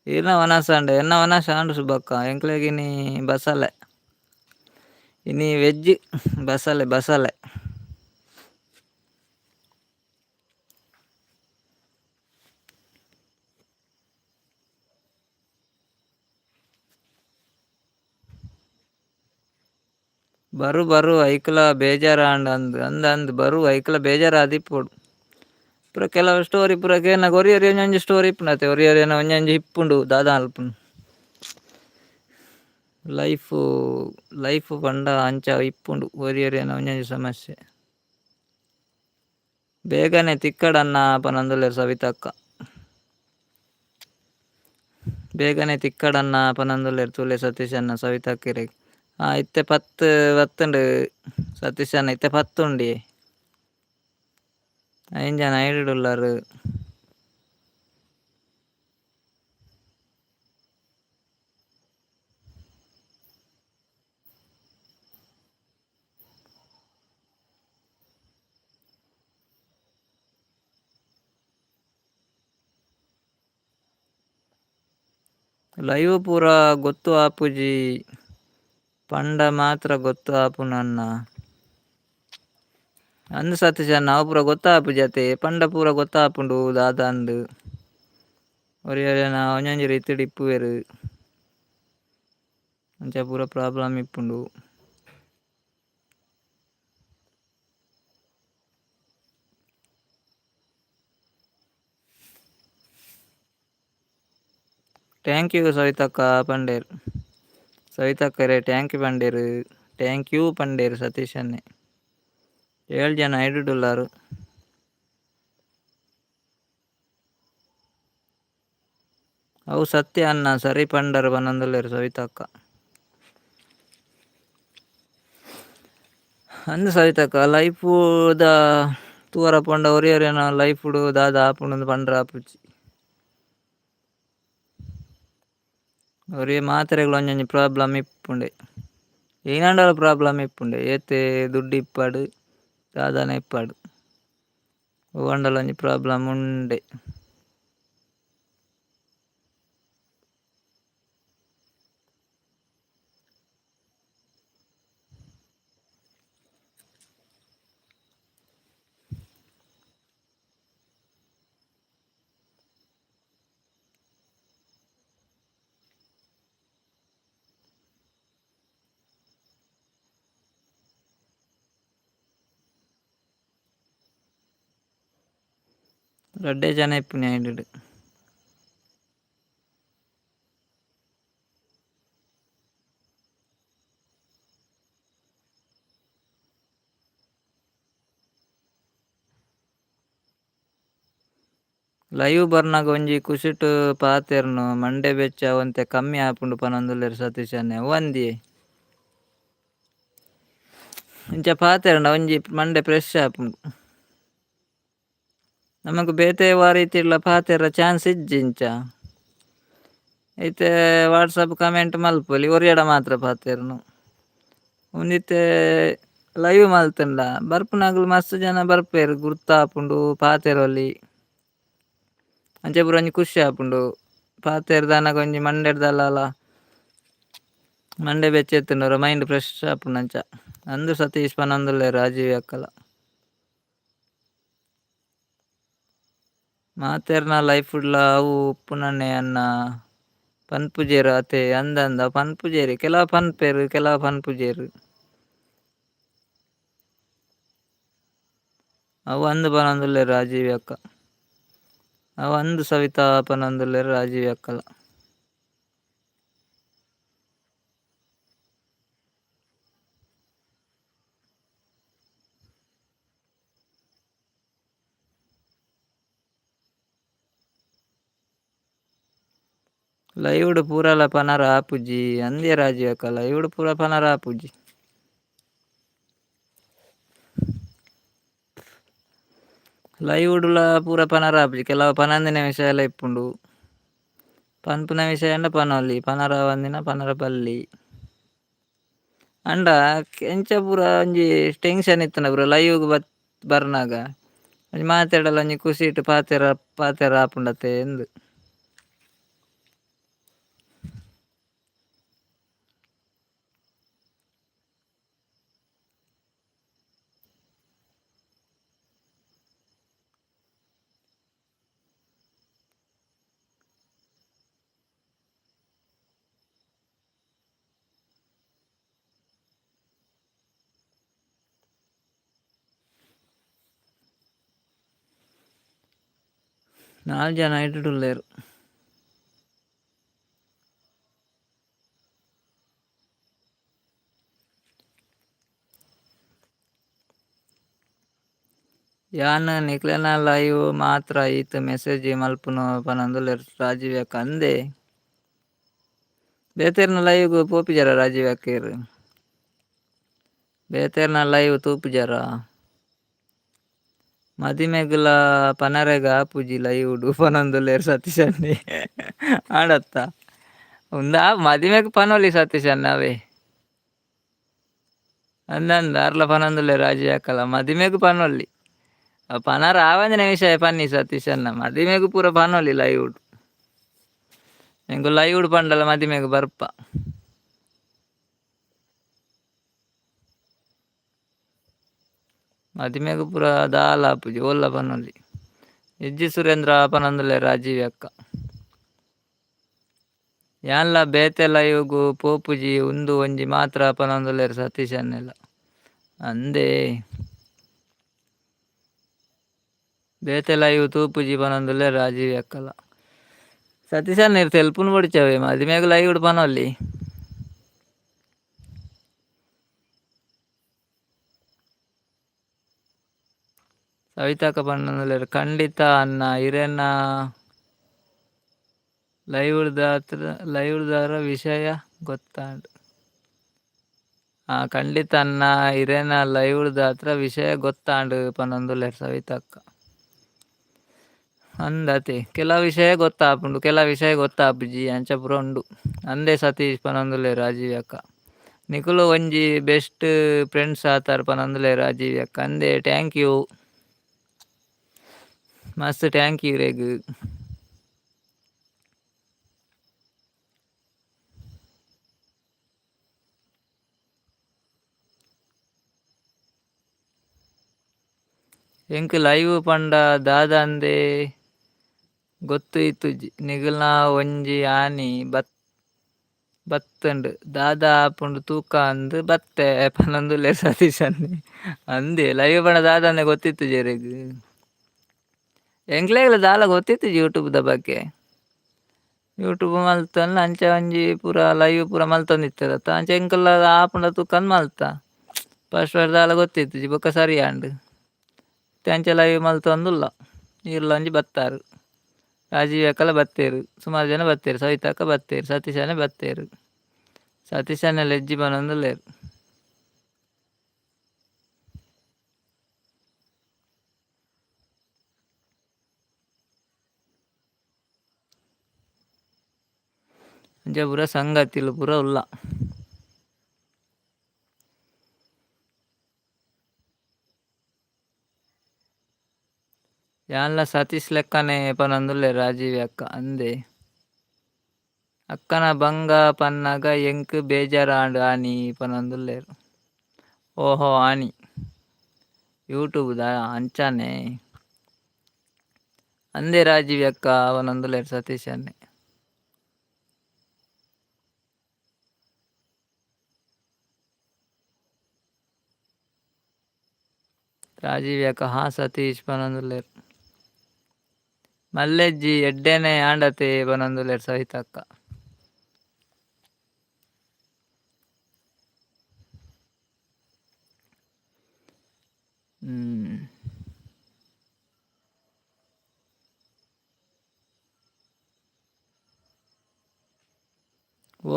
ಈರ್ನ ವನಸ್ ಆಂಡ ಎನ್ನ ವನಸ್ ಆಂಡ್ ಶುಭಕ್ಕ ಎಂಕ್ಲೆಗ್ ಇನಿ ಬಸಲೆ ಇನಿ ವೆಜ್ ಬಸಲೆ ಬಸಲೆ. ಬರು ಬರು ಐಕ್ಲ ಬೇಜಾರಾಂಡ್ ಅಂದ್ ಅಂದ್ ಅಂದ್ ಬರು ಐಕ್ಲ ಬೇಜಾರ ಆದಿಪ್ಪೊಡು. ಪೂರ ಕೆಲವು ಸ್ಟೋರಿ ಪೂರ ಕೇನಗ ಒರಿ ಒರಿ ಒಂಜೊಂಜಿ ಸ್ಟೋರಿ ಇಪ್ಪುಂಡತೆ ಒರಿ ಒರಿಯನ ಒಂಜೊಂಜಿ ಇಪ್ಪುಂಡು ದಾದ ಅಲ್ಪುಂಡು. ಲೈಫು ಲೈಫ್ ಪಂಡ ಅಂಚ ಇಪ್ಪುಂಡು ಒರಿ ಒರಿಯನ ಒಂಜೊಂಜಿ ಸಮಸ್ಯೆ. ಬೇಗನೆ ತಿಕ್ಕಡನ್ನ ಪನೊಂದುಲ್ಲೆರ್ ಸವಿತಕ್ಕ. ಬೇಗನೆ ತಿಕ್ಕಡನ್ನ ಪನೊಂದುಲ್ಲೆರ್ ತೂಲೆ ಸತೀಶ್ ಅಣ್ಣ ಸವಿತಕ್ಕ ಇರೆಗ್. ಇತ್ತೆ ಪತ್ತು ಬತ್ತುಂಡು ಸತೀಶ್ ಅಣ್ಣ ಇತ್ತೆ ಪತ್ತು ಉಂಡಿ. ಐನ್ ಜನ ಐಡುಡುಲ್ಲರ್. ಲೈವ್ ಪೂರ ಗೊತ್ತು ಆಪುಜಿ ಪಂಡ ಮಾತ್ರ ಗೊತ್ತು ಆಪುನನ್ನ. ಅಂದ್ ಸತೀಶ್ ಅಣ್ಣ ಅವು ಪೂರ ಗೊತ್ತಾಪುಜಿ ಅತೆ ಪಂಡ ಪೂರ ಗೊತ್ತಾಪುಂಡು ದಾದ ಅಂದ್. ಒರಿ ಒರಿಯನ ಒಂಜೊಂಜಿ ರೀತಿಡ್ ಇಪ್ಪುವೆರ್. ಅಂಚ ಪೂರ ಪ್ರಾಬ್ಲಮ್ ಇಪ್ಪುಂಡು. Thank you ಸವಿತಕ್ಕ ಪಂಡೇರ್. ಸವಿತಕ್ಕರೆ thank you ಪಂಡೇರ್. Thank you ಪಂಡೇರ್ Satish ಅಣ್ಣೆ. ಏಳ್ ಜನ ಐಡುಡುಲ್ಲರ್. ಅವು ಸತ್ಯ ಅಣ್ಣ ಸರಿ ಪಂಡರ್ ಪನೊಂದುಲ್ಲೆರ್ ಸವಿತಕ್ಕ. ಅಂದ್ ಸವಿತಕ್ಕ ಲೈಫ್ ದ ತೂವರ ಪೋಂಡ ಒರಿ ಒರಿಯನ ಲೈಫ್ ಡು ದಾದ ಆಪುಂಡು ಪಂಡ್ರೆ ಆಪುಜಿ. ಒರಿ ಮಾತೆರೆಗ್ಲ ಒಂಜೊಂಜಿ ಪ್ರಾಬ್ಲಮ್ ಇಪ್ಪುಂಡೆ. ಏನಾಂಡಲ ಪ್ರಾಬ್ಲಮ್ ಇಪ್ಪುಂಡೆ. ಏತೆ ದುಡ್ಡು ಇಪ್ಪಡು, ದಾದನ ಇಪ್ಪಡು, ಒವ್ವಂಡಲ ಒಂಜಿ ಪ್ರಾಬ್ಲಮ್ ಉಂಡೆ. ರಡ್ಡೆ ಜನ ಇಪ್ಪುನಿ ಐಡ್. ಲೈವ್ ಬರ್ನಾಗ ಒಂಜಿ ಕುಸಿಟ್ ಪಾತೆರ್ನು ಮಂಡೆ ಬೆಚ್ಚ ಒಂತೆ ಕಮ್ಮಿ ಆಪುಂಡು ಪನೊಂದುಲ್ಲೆರ್ ಸತೀಶ್ ಅಣ್ಣೆ. ಒಂದಿ ಇಂಚ ಪಾತೆರ್ಂಡ ಒಂಜಿ ಮಂಡೆ ಫ್ರೆಶ್ ಆಪುಂಡು. ನಮಕ್ ಬೇತೆ ವಾ ರೀತಿಡ್ಲ ಪಾತೆರ ಚಾನ್ಸ್ ಇಜ್ಜಿ ಇಂಚ. ಇತ್ತೆ ವಾಟ್ಸಪ್ ಕಮೆಂಟ್ ಮಲ್ಪೊಲಿ, ಒರಿಯಡ ಮಾತ್ರ ಪಾತೆರ್ನು. ಉಂದಿತ್ತೆ ಲೈವ್ ಮಲ್ತುಂಡ ಬರ್ಪುನಕುಲು ಮಸ್ತ್ ಜನ ಬರ್ಪೆರ್, ಗುರ್ತಾಪುಂಡು ಪಾತೆರೊಲಿ. ಅಂಚ ಪೂರ ಒಂಜಿ ಖುಷಿ ಆಪುಂಡು. ಪಾತೆರ್ದನಗ ಒಂಜಿ ಮಂಡೆಡ್ದಲಲ ಮಂಡೆ ಬೆಚ್ಚ ಇತ್ತುಂಡ ಮೈಂಡ್ ಫ್ರೆಶ್ ಆಪುಂಡು ಅಂಚ. ಅಂದು ಸತೀಶ್ ಪನೊಂದುಲ್ಲೆರ್ ರಾಜೀವ್ ಅಕ್ಕಲ. ಮಾತೆರ್ನ ಲೈಫ್ಡ್ಲ ಅವು ಉಪ್ಪುನನೆ ಅನ್ನ ಪನ್ಪುಜೆರ್ ಅತೆ. ಅಂದಂದ ಪನ್ಪುಜೆರ್, ಕೆಲವು ಪನ್ಪೆರ್ ಕೆಲವು ಪನ್ಪುಜೆರ್. ಅವು ಅಂದು ಪನೊಂದುಲ್ಲೆರ್ ರಾಜೀವ್ ಅಕ್ಕ. ಅವು ಅಂದು ಸವಿತಾ ಪನೊಂದುಲ್ಲೆರ್ ರಾಜೀವ್ ಅಕ್ಕಲ. ಲೈವ್ಡ್ ಪೂರಲ ಪನರ ಆಪುಜಿ ಅಂದೇ ರಾಜೀವ್ ಅಕ್ಕ, ಲೈವ್ಡ್ ಪೂರ ಪನರ ಆಪುಜಿ. ಲೈವ್ಡ್ಲ ಪೂರ ಪನರ ಆಪುಜಿ, ಕೆಲವು ಪನಂದಿನ ವಿಷಯ ಎಲ್ಲ ಇಪ್ಪುಂಡು. ಪನ್ಪುನ ವಿಷಯ ಅಂಡ ಪನೊಲಿ, ಪನರ ಆವಂದಿನ ಪನರ ಬಲ್ಲಿ. ಅಂಡ ಎಂಚ ಪೂರ ಒಂಜಿ ಟೆನ್ಷನ್ ಇತ್ತುಂಡ ಪೂರ ಲೈವ್ಗ್ ಬತ್ ಬರ್ನಾಗ ಒಂಜಿ ಮಾತೆರ್ಡಲ ಒಂಜಿ ಖುಷಿಟ್ ಪಾತೆರ ಪಾತೆರ ಆಪುಂಡತೆ ಇಂದು. ನಾಲ್ ಜನ ಇಟ್ಟುಲ್ಲೆರ್. ಯಾನ್ ನಿಕ್ಲೆನ ಲೈವ್ ಮಾತ್ರ ಈತ್ ಮೆಸೇಜ್ ಮಲ್ಪುನು ಪನೊಂದುಲ್ಲೆರ್ ರಾಜೀವ್ ಅಕ್ಕ ಅಂದೆ. ಬೇತೆರ್ನ ಲೈವ್ ಪೋಪಿಜರ ರಾಜೀವ್ ಅಕ್ಕೇರ್? ಬೇತೆರ್ನ ಲೈವ್ ತೂಪುಜರ? ಮದಿಮೆಗುಲ ಪನರೆಗ್ ಆಪುಜಿ ಲೈವ್ಡ್ ಪನೊಂದುಲ್ಲೆರ್ ಸತೀಶ್ ಅಣ್ಣೆ. ಆಂಡತ್ತ ಉಂದಾ ಮದಿಮೆಗ್ ಪನೊಲಿ ಸತೀಶ್ ಅಣ್ಣ ಅವೇ. ಅಂದಂದ ಅರ್ಲ ಪನೊಂದುಲ್ಲೆರ್ ರಾಜೀವ್ ಅಕ್ಕಲ ಮದಿಮೆಗ್ ಪನೊಲಿ. ಪನರ ಆವಂದಿನ ವಿಷಯ ಪನ್ನಿ ಸತೀಶ್ ಅಣ್ಣ, ಮದಿಮೆಗ್ ಪೂರ ಪನೊಲಿ ಲೈವ್ಡ್. ಎಂಕು ಲೈವ್ಡ್ ಪಂಡಲ ಮದಿಮೆಗ್ ಬರ್ಪ. ಮದಿಮೆಗ್ ಪೂರ ದಾಲ ಆಪುಜಿ ಓಲ್ಲ ಪನೊಲಿ. ಇಜ್ಜಿ ಸುರೇಂದ್ರ ಪನೊಂದುಲ್ಲೆರ್ ರಾಜೀವ್ ಅಕ್ಕ. ಯಾನ್ಲ ಬೇತೆ ಲೈವ್ಗ್ ಪೋಪುಜಿ ಉಂದು ಒಂಜಿ ಮಾತ್ರ ಪನೊಂದುಲ್ಲೆರ್ ಸತೀಶ್ ಅಣ್ಣೆಲ. ಅಂದೇ ಬೇತೆ ಲೈವ್ ತೂಪುಜಿ ಪನೊಂದುಲ್ಲೆರ್ ರಾಜೀವ್ ಅಕ್ಕಲ. ಸತೀಶ್ ಅಣ್ಣ ಇರ್ ತೆಲ್ಪುನು ಬೊಡ್ಚವೆ ಮದಿಮೆಗ್ ಲೈವ್ಡ್ ಪನೊಲಿ. ಸವಿತಕ್ಕ ಪನೊಂದುಲ್ಲೆರ್ ಖಂಡಿತ ಅಣ್ಣ ಇರೆನ ಲೈವ್ಡ್ದಾತ್ರ ವಿಷಯ ಗೊತ್ತಾಂಡ್. ಖಂಡಿತ ಅಣ್ಣ ಇರೆನ ಲೈವ್ಡ್ದಾತ್ರ ವಿಷಯ ಗೊತ್ತಾಂಡ್ ಪನೊಂದುಲ್ಲೆರ್ ಸವಿತಕ್ಕ. ಅಂದತೆ ಕೆಲ ವಿಷಯ ಗೊತ್ತಾಪುಂಡು, ಕೆಲ ವಿಷಯ ಗೊತ್ತಾಪುಜಿ, ಅಂಚ ಪೂರ ಉಂಡು. ಅಂದೆ ಸತೀಶ್ ಪನೊಂದುಲ್ಲೆ ರಾಜೀವ್ ಅಕ್ಕ. ನಿಕುಲು ಒಂಜಿ ಬೆಸ್ಟ್ ಫ್ರೆಂಡ್ಸ್ ಆತಾರ್ ಪನೊಂದುಲ್ಲೆ ರಾಜೀವ್ ಅಕ್ಕ. ಅಂದೆ thank you, ಮಸ್ತ್ thank you ರೆಗ್. ಎಂಕ್ ಲೈವ್ ಪಂಡ ದಾದ ಅಂದೆ ಗೊತ್ತು ಇತ್ತುಜಿ, ನಿಗುಲ್ನ ಒಂಜಿ ಆನಿ ಬತ್ತುಂಡು ದಾದ ಆಪುಂಡು ತೂಕ ಅಂದ್ ಬತ್ತೆ ಪನೊಂದುಲ್ಲೆ ಸತೀಶ್ ಅಣ್ಣೆ. ಅಂದೆ ಲೈವ್ ಪಂಡ ದಾದ ಅಂದೆ ಗೊತ್ತಿತ್ತುಜಿ ಎರೆಗ್. ಎಂಕ್ಲೆಗ್ಲ ದಾಲ ಗೊತ್ತಿತ್ತುಜಿ ಯೂಟ್ಯೂಬ್ ದ ಬಗ್ಗೆ. ಯೂಟ್ಯೂಬ್ ಮಲ್ತೊಂದು ಅಂಚ ಒಂಜಿ ಪೂರ ಲೈವ್ ಪೂರ ಮಲ್ತೊಂದಿತ್ತೆರತ್ತ, ಅಂಚ ಎಂಕಲ್ಲ ಆಪುಂಡ ತೂಕಂದ್ ಮಲ್ತ. ಫಸ್ಟ್ ಫಸ್ಟ್ ದಾಲ ಗೊತ್ತಿತ್ತುಜಿ, ಬೊಕ್ಕ ಸರಿ ಆಂಡ್. ಅಂಚ ಲೈವ್ ಮಲ್ತೊಂದುಲ್ಲ. ಈರ್ಲ ಒಂಜಿ ಬತ್ತಾರು, ರಾಜೀವ್ ಅಕ್ಕಲ ಬತ್ತೇರು, ಸುಮಾರು ಜನ ಬತ್ತೇರು, ಸವಿತಕ್ಕ ಬತ್ತೇರು, ಸತೀಶ್ ಅಣ್ಣೆ ಬತ್ತೇರು. ಸತೀಶ್ ಅಣ್ಣೆ ಲೆಜ್ಜಿ ಪನೊಂದುಲ್ಲೆರ್. ಅಂಚ ಪೂರ ಸಂಗತಿಲು ಪೂರ ಉಲ್ಲ. ಯಾನ್ಲ ಸತೀಶ್ ಲೆಕ್ಕನೆ ಪನೊಂದುಲ್ಲೆ ರಾಜೀವ್ ಅಕ್ಕ. ಅಂದೆ ಅಕ್ಕನ ಬಂಗ ಪನ್ನಗ ಎಂಕ್ ಬೇಜಾರಾಂಡ್ ಆನಿ ಪನೊಂದುಲ್ಲೆರ್. ಓಹೋ ಆನಿ ಯೂಟ್ಯೂಬ್ ದ ಅಂಚನೆ. ಅಂದೆ ರಾಜೀವ್ ಅಕ್ಕ ಪನೊಂದುಲ್ಲೆರ್ ಸತೀಶ್ ಅಣ್ಣೆ. ರಾಜೀವ್ ಅಕ್ಕ ಹಾ ಸತೀಶ್ ಪನೊಂದುಲ್ಲೆರ್. ಮಲ್ಲೆಜ್ಜಿ ಎಡ್ಡೆನೆ ಆಂಡತೆ ಪನೊಂದುಲ್ಲೆರ್ ಸವಿತಕ್ಕ.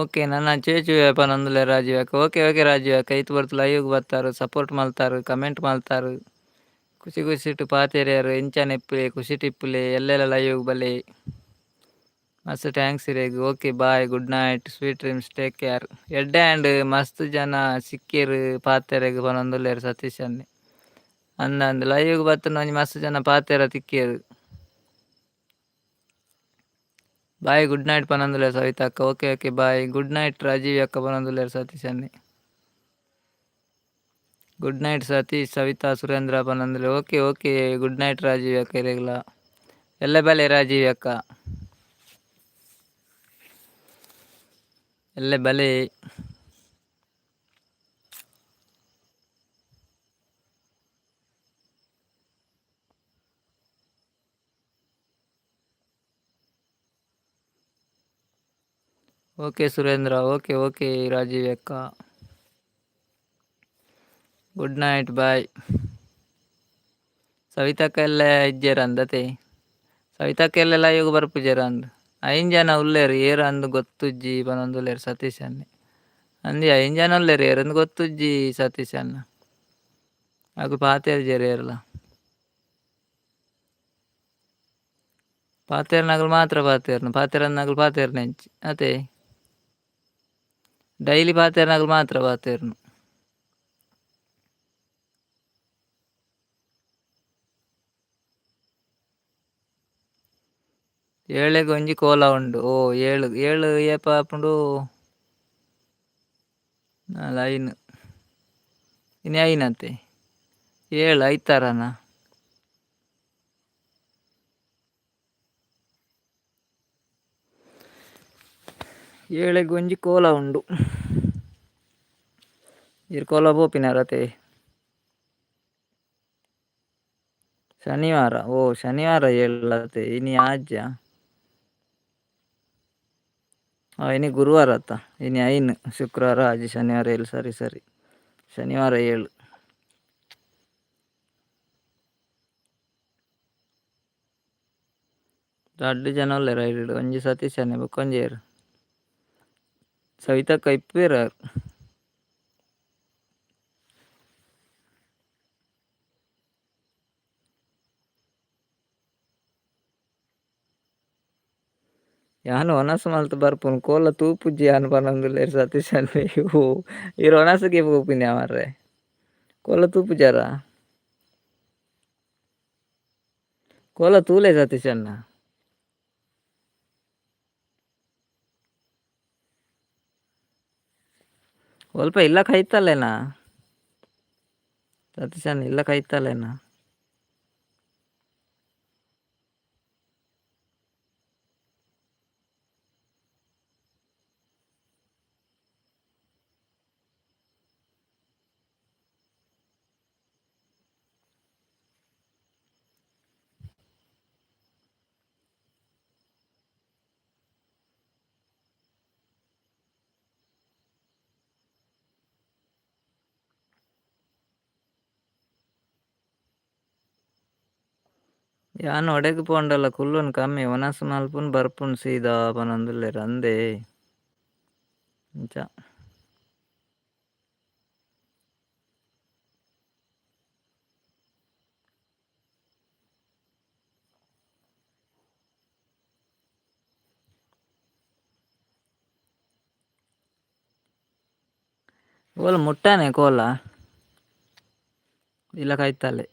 ಓಕೆ ನನ್ನ ಚೇಚುವೆ ಪನೊಂದುಲ್ಲೆ ರಾಜೀವ್ ಅಕ್ಕ. ಓಕೆ ಓಕೆ ರಾಜೀವ್ ಅಕ್ಕ, ಇತ್ ಬರ್ತು ಲೈವ್ಗ್ ಬತ್ತಾರು, ಸಪೋರ್ಟ್ ಮಲ್ತಾರು, ಕಮೆಂಟ್ ಮಲ್ತಾರು, ಖುಷಿ ಖುಷಿಟ್ ಪಾತೆರ್ಯಾರು. ಇಂಚನೆ ಇಪ್ಪುಲೆ, ಖುಷಿಟ್ ಇಪ್ಪುಲೆ, ಎಲ್ಲೆಲ್ಲ ಲೈವ್ಗ್ ಬಲೆ. ಮಸ್ತ್ thanks ಇರೆಗ್. Okay bye, good night, sweet dreams, take care. ಎಡ್ಡೆ ಆಂಡ್ ಮಸ್ತ್ ಜನ ಸಿಕ್ಕೇರು ಪಾತೆರೆಗ್ ಪನೊಂದುಲ್ಲೆರ್ ಸತೀಶ್ ಅಣ್ಣೆ. ಅಂದ್ ಅಂದ್ ಲೈವ್ಗ್ ಬತ್ತುಂಡ ಒಂಜಿ ಮಸ್ತ್ ಜನ ಪಾತೆರ ತಿಕ್ಕೇರು. ಬಾಯ್, ಗುಡ್ ನೈಟ್ ಪನೊಂದುಲ್ಲೆರ್ ಸವಿತಾ ಅಕ್ಕ. Okay okay bye, good night Rajeev ಅಕ್ಕ ಪನೊಂದುಲ್ಲೆರ್ ಸತೀಶ್ ಅಣ್ಣೆ. ಗುಡ್ ನೈಟ್ ಸತೀಶ್, ಸವಿತಾ, ಸುರೇಂದ್ರ ಪನೊಂದುಲ್ಲೆ. Okay okay, good night Rajeev ಅಕ್ಕ ಇರೆಗ್ಲ. ಎಲ್ಲೆ ಬಲೆ ರಾಜೀವ್ ಅಕ್ಕ, ಎಲ್ಲೆ ಬಲೆ. Okay Surendra, okay okay Rajeev ಅಕ್ಕ, ಗುಡ್ ನೈಟ್, ಬಾಯ್. ಸವಿತಕ್ಕ ಎಲ್ಲ ಇಜ್ಜೆರ್ ಅಂದತೆ, ಸವಿತಕ್ಕ ಎಲ್ಲ ಲೈವ್ಗ್ ಬರ್ಪುಜೆರ್ ಅಂದ್. ಐನ್ ಜನ ಉಲ್ಲೆರ್, ಏರ್ ಅಂದ್ ಗೊತ್ತುಜ್ಜಿ ಪನೊಂದುಲ್ಲೆರ್ ಸತೀಶ್ ಅಣ್ಣೆ. ಅಂದ್ ಐನ್ ಜನ ಉಲ್ಲೆರ್, ಏರಂದ್ ಗೊತ್ತುಜ್ಜಿ ಸತೀಶ್ ಅಣ್ಣ. ಅಕುಲು ಪಾತೆರ್ಜೆರ್ ಏರ್ಲ, ಪಾತೆರ್ನಕುಲು ಮಾತ್ರ ಪಾತೆರ್ನು, ಪಾತೆರಂದ್ನಕುಲು ಪಾತೆರ್ನೆಂಚಿ ಅತೆ. ಡೈಲಿ ಪಾತೆರ್ನಕುಲು ಮಾತ್ರ ಪಾತೆರ್ನು. ಏಳೆಗ್ ಒಂಜಿ ಕೋಲ ಉಂಡು. ಓ ಏಳು ಏಳು ಏಪ ಆಪುಂಡು? ನಾಲ್ ಐನ್, ಇನಿ ಐನತೆ, ಏಳು ಐತಾರನ. ಏಳೆಗ್ ಒಂಜಿ ಕೋಲ ಉಂಡು. ಈರ್ ಕೋಲ ಪೋಪಿನಾರತೆ? ಶನಿವಾರ, ಓ ಶನಿವಾರ ಏಳತೆ, ಇನಿ ಆಜ್ಜ. ಇನಿ ಗುರುವಾರ ಅತ್ತ, ಇನಿ ಐನ್, ಶುಕ್ರವಾರ ಆಜಿ, ಶನಿವಾರ ಏಳು. ಸರಿ ಸರಿ, ಶನಿವಾರ ಏಳು. ರಡ್ಡ್ ಜನ ಉಲ್ಲೆರ್ ಐಡ್, ಒಂಜಿ ಸತೀಶ್ ಅಣ್ಣೆ ಬೊಕ್ಕ ಒಂಜಿ ಏರ್ ಸವಿತಕ್ಕ ಇಪ್ಪುವೆರ್ ಆರ್. ಯಾನ್ ವನಸ್ ಮಲ್ತ್ ಬರ್ಪುನು ಕೋಲ ತೂಪುಜಿ ಯಾನ್ ಪನೊಂದುಲ್ಲೆರ್ ಸತೀಶ್ ಅಣ್ಣೆ. ಓ ಈರ್ ವನಸ್ಗೆ ಪೋಪಿನ ಮಾರ್ರೆ, ಕೋಲ ತೂಪುಜಾರ? ಕೋಲ ತೂಲೆ ಸತೀಶ್ ಅಣ್ಣ. ಒಲ್ಪ ಇಲ್ಲ ಕೈತಲ್ಲೇನಾ ಸತೀಶ್ ಅಣ್ಣ, ಇಲ್ಲ ಕೈತಲ್ಲೇನಾ? ಯಾನ್ ಒಡೆಗ್ ಪೋಂಡಲ ಕುಲ್ಲುನ್ ಕಮ್ಮಿ, ವನಸ್ ಮಲ್ಪುನ್ ಬರ್ಪುನ್ ಸೀದಾ ಪನೊಂದುಲ್ಲೆರ್ ಅಂದೇ ಇಂಚ. ಕೋಲ ಮುಟ್ಟಾನೆ ಕೋಲ ಇಲ್ಲ ಕೈತಲೆ.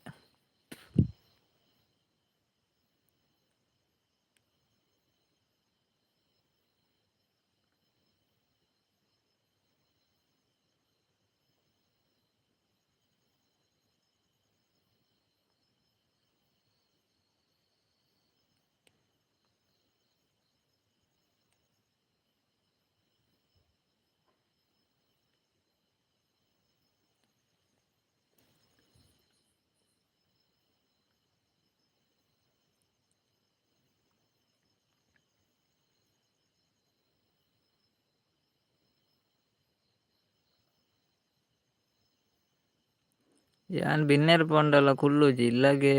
ಯಾನ್ ಬಿನ್ನೆರ್ ಪೋಂಡಲ ಕುಲ್ಲುಜಿ ಇಲ್ಲಗೆ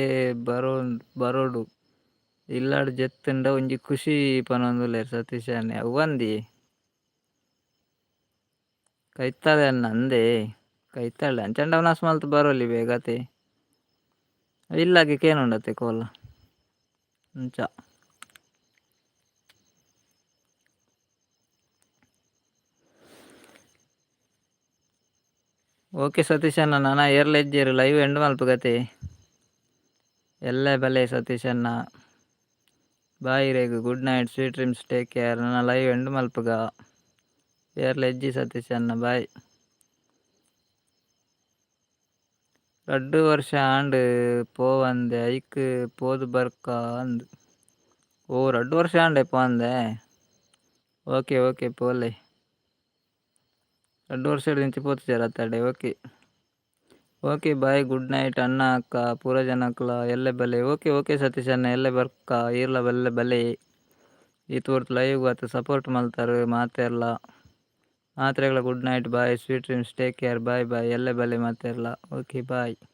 ಬರೋ ಬರೋಡು ಇಲ್ಲಡ್ ಜೆತ್ತುಂಡ ಒಂಜಿ ಖುಷಿ ಪನೊಂದುಲ್ಲೆರ್ ಸತೀಶ್ ಅಣ್ಣೆ. ಅವ್ವಂದಿ ಕೈತಲೆ ಅಣ್ಣ ಅಂದೇ ಕೈತಲೆ ಅಂಚಂಡ ವನಸ್ ಮಲ್ತ್ ಬರೋಲಿ ಬೇಗತೆ ಇಲ್ಲಗೆ ಕೇನುಂಡತೆ ಕೋಲ ಅಂಚ. ಓಕೆ ಸತೀಶ್ ಅಣ್ಣ, ನಾನ ಏರ್ಲ ಇಜ್ಜೆರ್ ಲೈವ್ ಎಂಡ್ ಮಲ್ಪುಗತೆ. ಎಲ್ಲೆ ಬಲೆ ಸತೀಶ್ ಅಣ್ಣ, ಬಾಯ್ ಇರೆಗ್, good night, sweet dreams, take care. ನನ್ನ ಲೈವ್ ಎಂಡ್ ಮಲ್ಪುಗ, ಏರ್ಲ ಇಜ್ಜಿ ಸತೀಶ್ ಅಣ್ಣ, ಬಾಯ್. ರಡ್ಡ್ ವರ್ಷ ಆಂಡ್ ಪೋವಂದೆ ಐಕ್ ಪೋದು ಬರ್ಕ ಅಂದ್. ಓ ರಡ್ಡ್ ವರ್ಷ ಆಂಡೆ ಪೋವಂದೆ? Okay okay ಪೋಲೆ. ರಡ್ಡ್ ವರ್ಷ ಪೋತುಜಾರ ಅತ್ತಡೆ? Okay okay bye, good night ಅಣ್ಣ ಅಕ್ಕ ಪೂರ ಜನಕ್ಲ ಎಲ್ಲೆ ಬಲೆ. ಓಕೆ ಓಕೆ ಸತೀಶ್ ಅಣ್ಣ, ಎಲ್ಲೆ ಬರ್ಕ, ಈರ್ಲ ಬಲ್ಲೆ ಬಲೆ. ಈತ್ ಹೊರ್ತು ಲೈವ್ ಆತ್ ಸಪೋರ್ಟ್ ಮಲ್ತಾರು ಮಾತೆರ್ಲ ಮಾತ್ರೆಗಳ. Good night, bye, sweet dreams, take care, bye bye, ಎಲ್ಲೆ ಬಲೆ ಮಾತೆರ್ಲ. Okay bye.